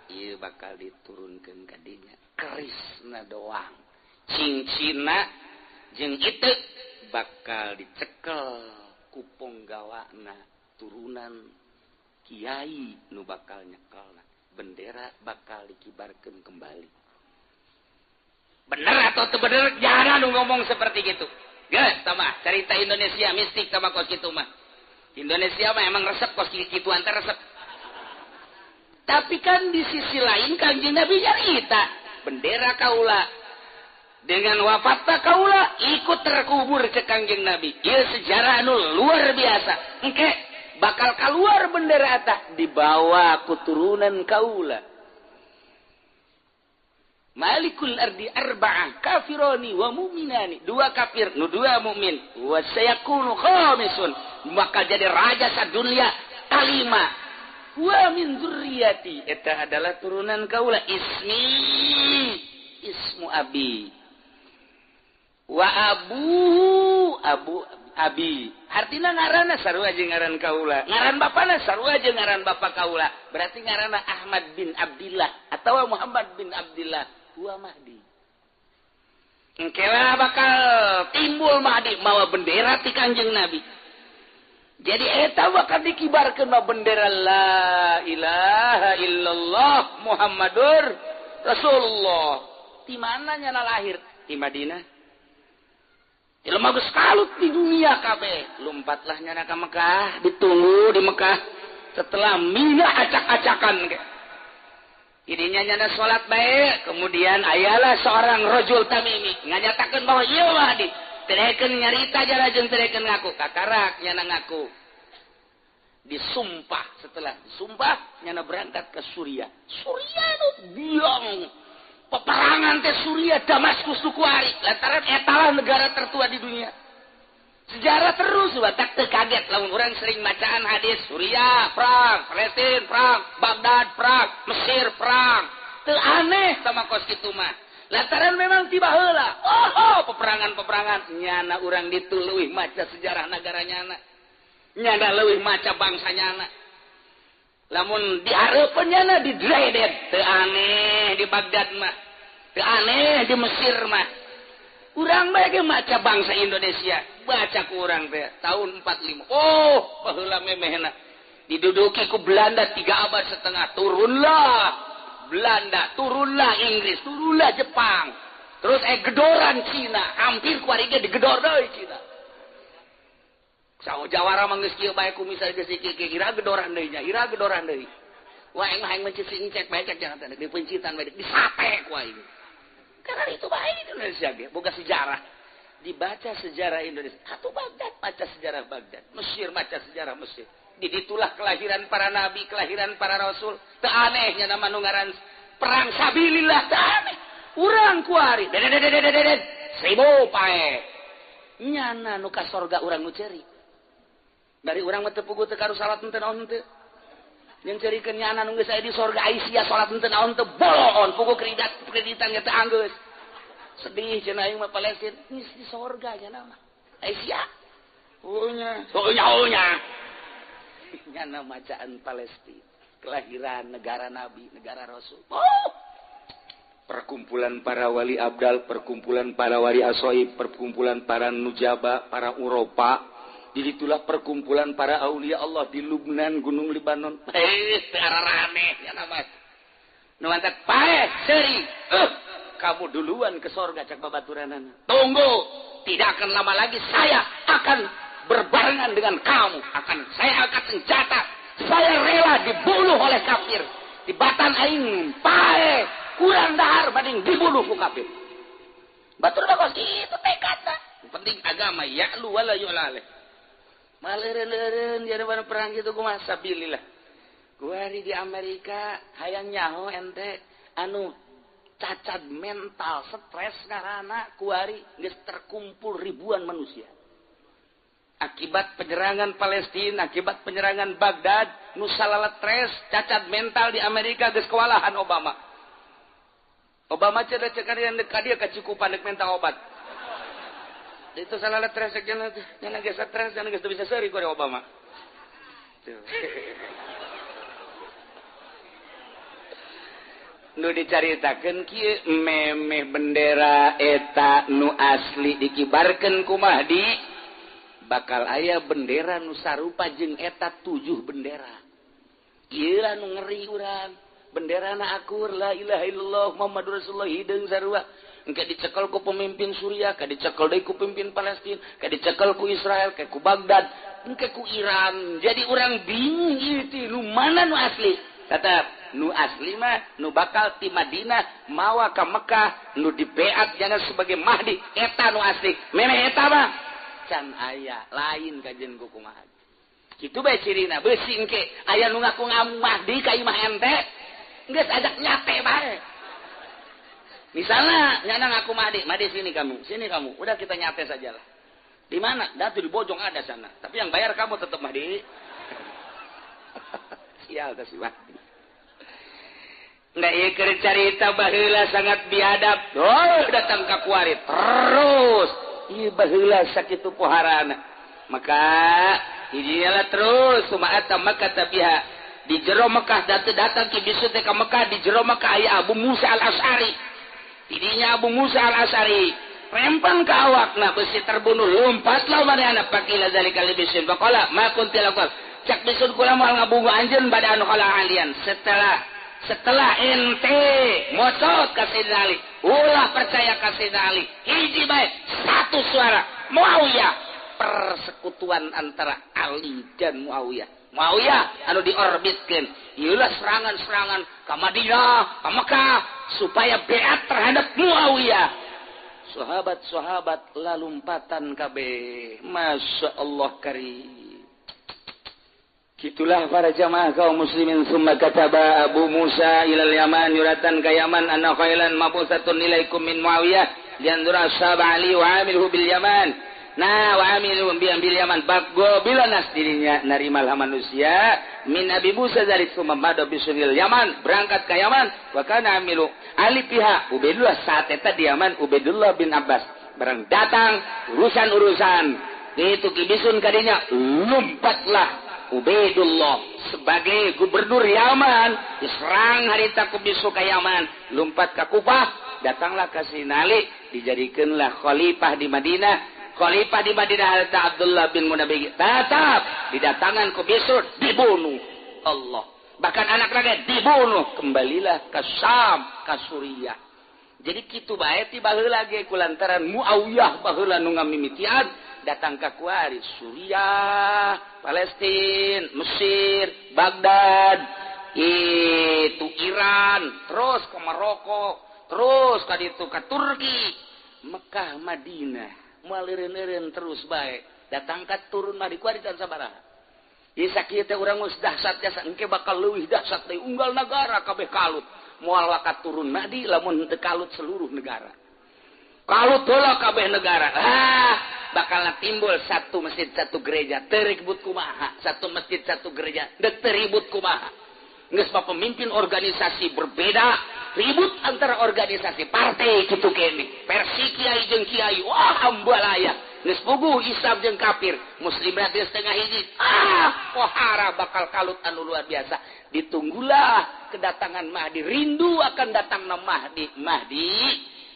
ieu bakal diturunkeun ka dinya. Kerisna doang. Cincina jeung itu bakal dicekel ku ponggawana turunan kiai nu bakal nyekelna, bendera bakal dikibarkeun kembali. Bener atau teu bener jangan nu ngomong seperti gitu. Geus tah cerita Indonesia mistik tah kos kitu mah. Indonesia mah emang resep kos kituan teh resep. Tapi kan di sisi lain Kanjeng Nabi nyarita bendera kaula dengan wafatna kaula ikut terkubur ke Kanjeng Nabi. Ieu sejarah anu luar biasa. Engke bakal keluar bendera eta dibawa ku turunan kaula. Malikul ardi arba'ah kafironi wa mu'minani. Dua kafir nu dua mukmin. Wa sayakunu khamisun. Bakal jadi raja sadunia kalima. Wa min dzurriyyati. Eta adalah turunan kaula. Ismi ismu abi. Wa abuhu abu abi. Artina ngaranna sarua jeung ngaran kaula. Ngaran bapana sarua jeung ngaran bapa kaula. Berarti ngaranna Ahmad bin Abdillah atawa Muhammad bin Abdillah. Wa Mahdi. Engkelah bakal timbul Mahdi mawa bendera ti Kanjeng Nabi. Jadi eta bakal dikibarkeun bendera la ilaha illallah Muhammadur Rasulullah. Di mana nyana lahir? Di Madinah. Jelema geus kalut di dunia kabeh. Lompatlah nyana ka Mekah, ditunggu di Mekah setelah mina acak-acakan ge. Idinya nyana salat bae, kemudian ayalah seorang rajul tamimi nganyatakeun bahwa ieu Mahdi. Terekeun nyarita jara jeung terekeun ngaku, kakarak nyana ngaku. Disumpah, setelah disumpah nyana berangkat ke Suriah. Suriah nu biang peperangan teh Suriah Damaskus nu kuari lantaran eta lah negara tertua di dunia. Sejarah terus batak teu kaget lamun urang sering macaan hadis Suriah perang, Palestina perang, Baghdad perang, Mesir perang. Teu aneh sama kos kitu mah. Lantaran memang tiba heula. Oh, peperangan-peperangan nyana urang ditu leuwih maca sejarah negara nyana. Nyana leuwih maca bangsa nyana. Lamun dihareupeun nyana didredet teu aneh di Baghdad mah. Teu aneh di Mesir mah. Urang bae ge maca bangsa Indonesia, baca ku urang teh tahun 45. Oh, baheula memehna diduduki ku Belanda 3 abad setengah, turunlah Belanda, turunlah Inggris, turunlah Jepang. Terus gedoran Cina, hampir ku ari ge digedor deui Cina. Sawo jawara mah geus kieu bae ku misal geus kieu ira gedoran deui nya, ira gedoran deui. Wah, aing mah hayang mencicing cek bae cek jangan teh dipencitan bae disate ku aing. Karena itu baik Indonesia ge, boga sejarah. Dibaca sejarah Indonesia. Atuh Baghdad baca sejarah Baghdad, Mesir baca sejarah Mesir. Di ditulah kelahiran para nabi, kelahiran para rasul. Teu aneh nya nama nu ngaran perang sabilillah teu aneh. Urang kuari dedet 1000 pae. Nyana nu ka sorga urang nu ceurik. Dari urang mah teu puguh teu karu salat henteu naon henteu. Yang cerikeun nyana nu geus aya di sorga Aisyah salat henteu naon teu boloon puguh kreditan kreditan ge teu anggeus. Sedih cenah aing mah Palestina geus di sorga nya mah. Aisyah. Oh nya, oh nya, oh nya. Nyana macaan Palestina, kelahiran negara nabi, negara rasul. Oh. Perkumpulan para wali abdal, perkumpulan para wali asoib, perkumpulan para nujaba, para Uropa. Jadi itulah perkumpulan para aulia Allah di Lubnan, Gunung Libanon. Rame ya nama. Nu mantap paeh seuri. Kamu duluan ke sorga cak babaturanana. Tunggu, tidak akan lama lagi saya akan berbarengan dengan kamu. Akan saya angkat senjata. Saya rela dibunuh oleh kafir. Di batan aing paeh kurang dahar banding dibunuh ku kafir. Batur bagus itu tekadna. Penting agama ya'lu wala yu'la alaih. Maleureun-leureun jadi perang gitu kumaha sabilillah. Kuari di Amerika hayang nyaho ente anu cacat mental stres karena kuari geus terkumpul ribuan manusia. Akibat penyerangan Palestina, akibat penyerangan Baghdad, nu salala stres, cacat mental di Amerika geus kewalahan Obama. Obama cenah cek ka dia kacukupan deuk minta obat. Itu salala stres cenah cenah geus stres cenah geus teu bisa seuri ku Obama. Tuh. Nu dicaritakeun kieu memeh bendera eta nu asli dikibarkeun ku Mahdi bakal aya bendera nu sarupa jeung eta 7 bendera. Ieu lah nu ngeri urang. Benderana akur la ilaha illallah Muhammadur Rasulullah hideung sarua. Engke dicekel ku pemimpin Suriah, ka dicekel deui ku pemimpin Palestina, ka dicekel ku Israel, ka ku Baghdad, engke ku Iran. Jadi urang bingung ieu teh nu mana nu asli. Tetap nu asli mah nu bakal ti Madinah mawa ka Mekah nu dibeat jana sebagai Mahdi eta nu asli. Memeh eta mah can aya lain kajian ku kumaha. Kitu bae cirina beusi engke aya nu ngaku Mahdi ka imah ente geus ajak nyate bae. Misalnya nyana ngaku Mahdi, Mahdi sini kamu, udah kita nyate sajalah. Di mana? Datu di Bojong ada sana. Tapi yang bayar kamu tetap Mahdi. Sial teh si Mahdi. Nggak ieu keur carita baheula sangat biadab. Oh, datang ka kuari terus. Ieu baheula sakitu poharana. Maka hijielah terus sumaata Makkah tabiha. Di jero Mekah datang ki bisu teh ka Mekah di jero Mekah aya Abu Musa Al-Asy'ari. Tidinya Abu Musa Al-Asy'ari rempang ka awakna besi terbunuh lompatlah manehna pakila zalika libisin faqala ma kunti laqal. Cak bisun kula moal ngabungu anjeun bada anu kala alian setelah ente mocot ka Sayyidina Ali ulah percaya ka Sayyidina Ali hiji bae satu suara Muawiyah persekutuan antara Ali dan Muawiyah. Muawiyah anu diorbitkeun ieulah serangan-serangan ka Madinah ka Mekah supaya beat terhadap Muawiyah. Sahabat-sahabat lalumpatan kabeh Masya Allah karim. Gitulah para jamaah kaum muslimin. Summa kataba Abu Musa ilal Yaman yuratan ka Yaman anna khailan mabusatun ilaikum min Muawiyah liandura ashab Ali wa amilhu bil Yaman. Nah wa amilhu bil Yaman baggo bila nas dirinya narimalah manusia min Abi Musa zalik summa mada bisunil Yaman berangkat ke Yaman wa kana amilu Ali pihak Ubaidullah saat eta di Yaman Ubaidullah bin Abbas barang datang urusan-urusan itu kibisun kadinya lompatlah Ubaidullah sebagai gubernur Yaman diserang harita ku bisu ka Yaman lompat ke Kufah datanglah ke Sinali dijadikanlah khalifah di Madinah. Khalifah di Madinah harita Abdullah bin Munabbih tetap didatangan ku bisu dibunuh Allah bahkan anak lagi dibunuh kembalilah ke Syam ke Suriah. Jadi kitu bae ti baheula ge kulantaran Muawiyah baheula nu ngamimitian datang ke kuari Suriah, Palestina, Mesir, Baghdad, itu Iran, terus ke Maroko, terus ke itu ke Turki, Mekah, Madinah, moal eureun-eureun terus bae. Datang ka turun mah di kuari can sabaraha. Ieu sakieu teh urang geus dahsyat jasa engke bakal leuwih dahsyat deui unggal nagara kabeh kalut. Moal wakat turun Mahdi lamun teu kalut seluruh negara. Kalut heula kabeh negara. Ah, bakal timbul satu masjid satu gereja teribut kumaha, satu masjid satu gereja deuk teribut kumaha. Geus mah pemimpin organisasi berbeda, ribut antara organisasi partai kitu kene. Versi kiai jeung kiai, wah ambalaya. Geus puguh Islam jeung kafir, muslim berarti setengah hiji. Ah, pohara bakal kalut anu luar biasa. Ditunggulah kedatangan Mahdi, rindu akan datangna Mahdi. Mahdi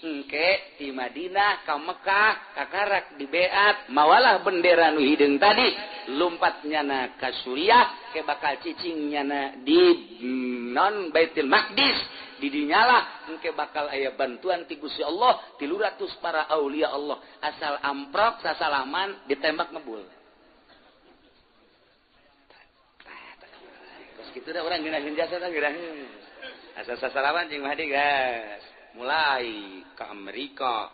engke di Madinah ka Mekah kakarak di beat mawalah bendera nu hideung tadi lumpat nyana ka Suriah ke bakal cicing nyana di non Baitul Maqdis didinyalah engke bakal aya bantuan ti Gusti Allah 300 para aulia Allah asal amprok sasalaman ditembak ngebul. Terus kitu da urang ngeunaheun jasa tah ngeunaheun asal sasalaman jeung Mahdi gas mulai ke Amerika,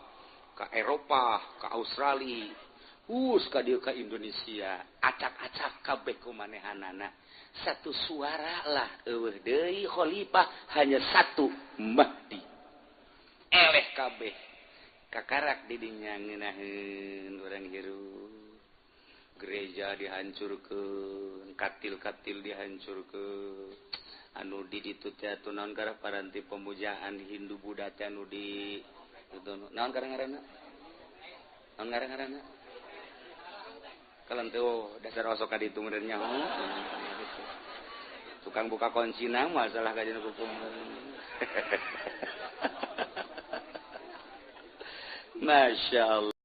ke Eropa, ke Australia, ka dieu ka Indonesia, acak-acak kabeh kumanehanana. Satu suara lah eueuh deui khalifah hanya satu Mahdi. Eleh kabeh kakarak di dinya ngeunaheun urang hirup. Gereja dihancurkeun, katil-katil dihancurkeun. Anu di ditu teh atuh naon garah paranti pemujaan Hindu Buddha teh anu di naon garah-ngaranna? Naon garah-ngaranna? Kalau teh oh, dasar osok ka ditu meureun nyaho. Tukang buka kuncina masalah kajian hukum. Masya Allah.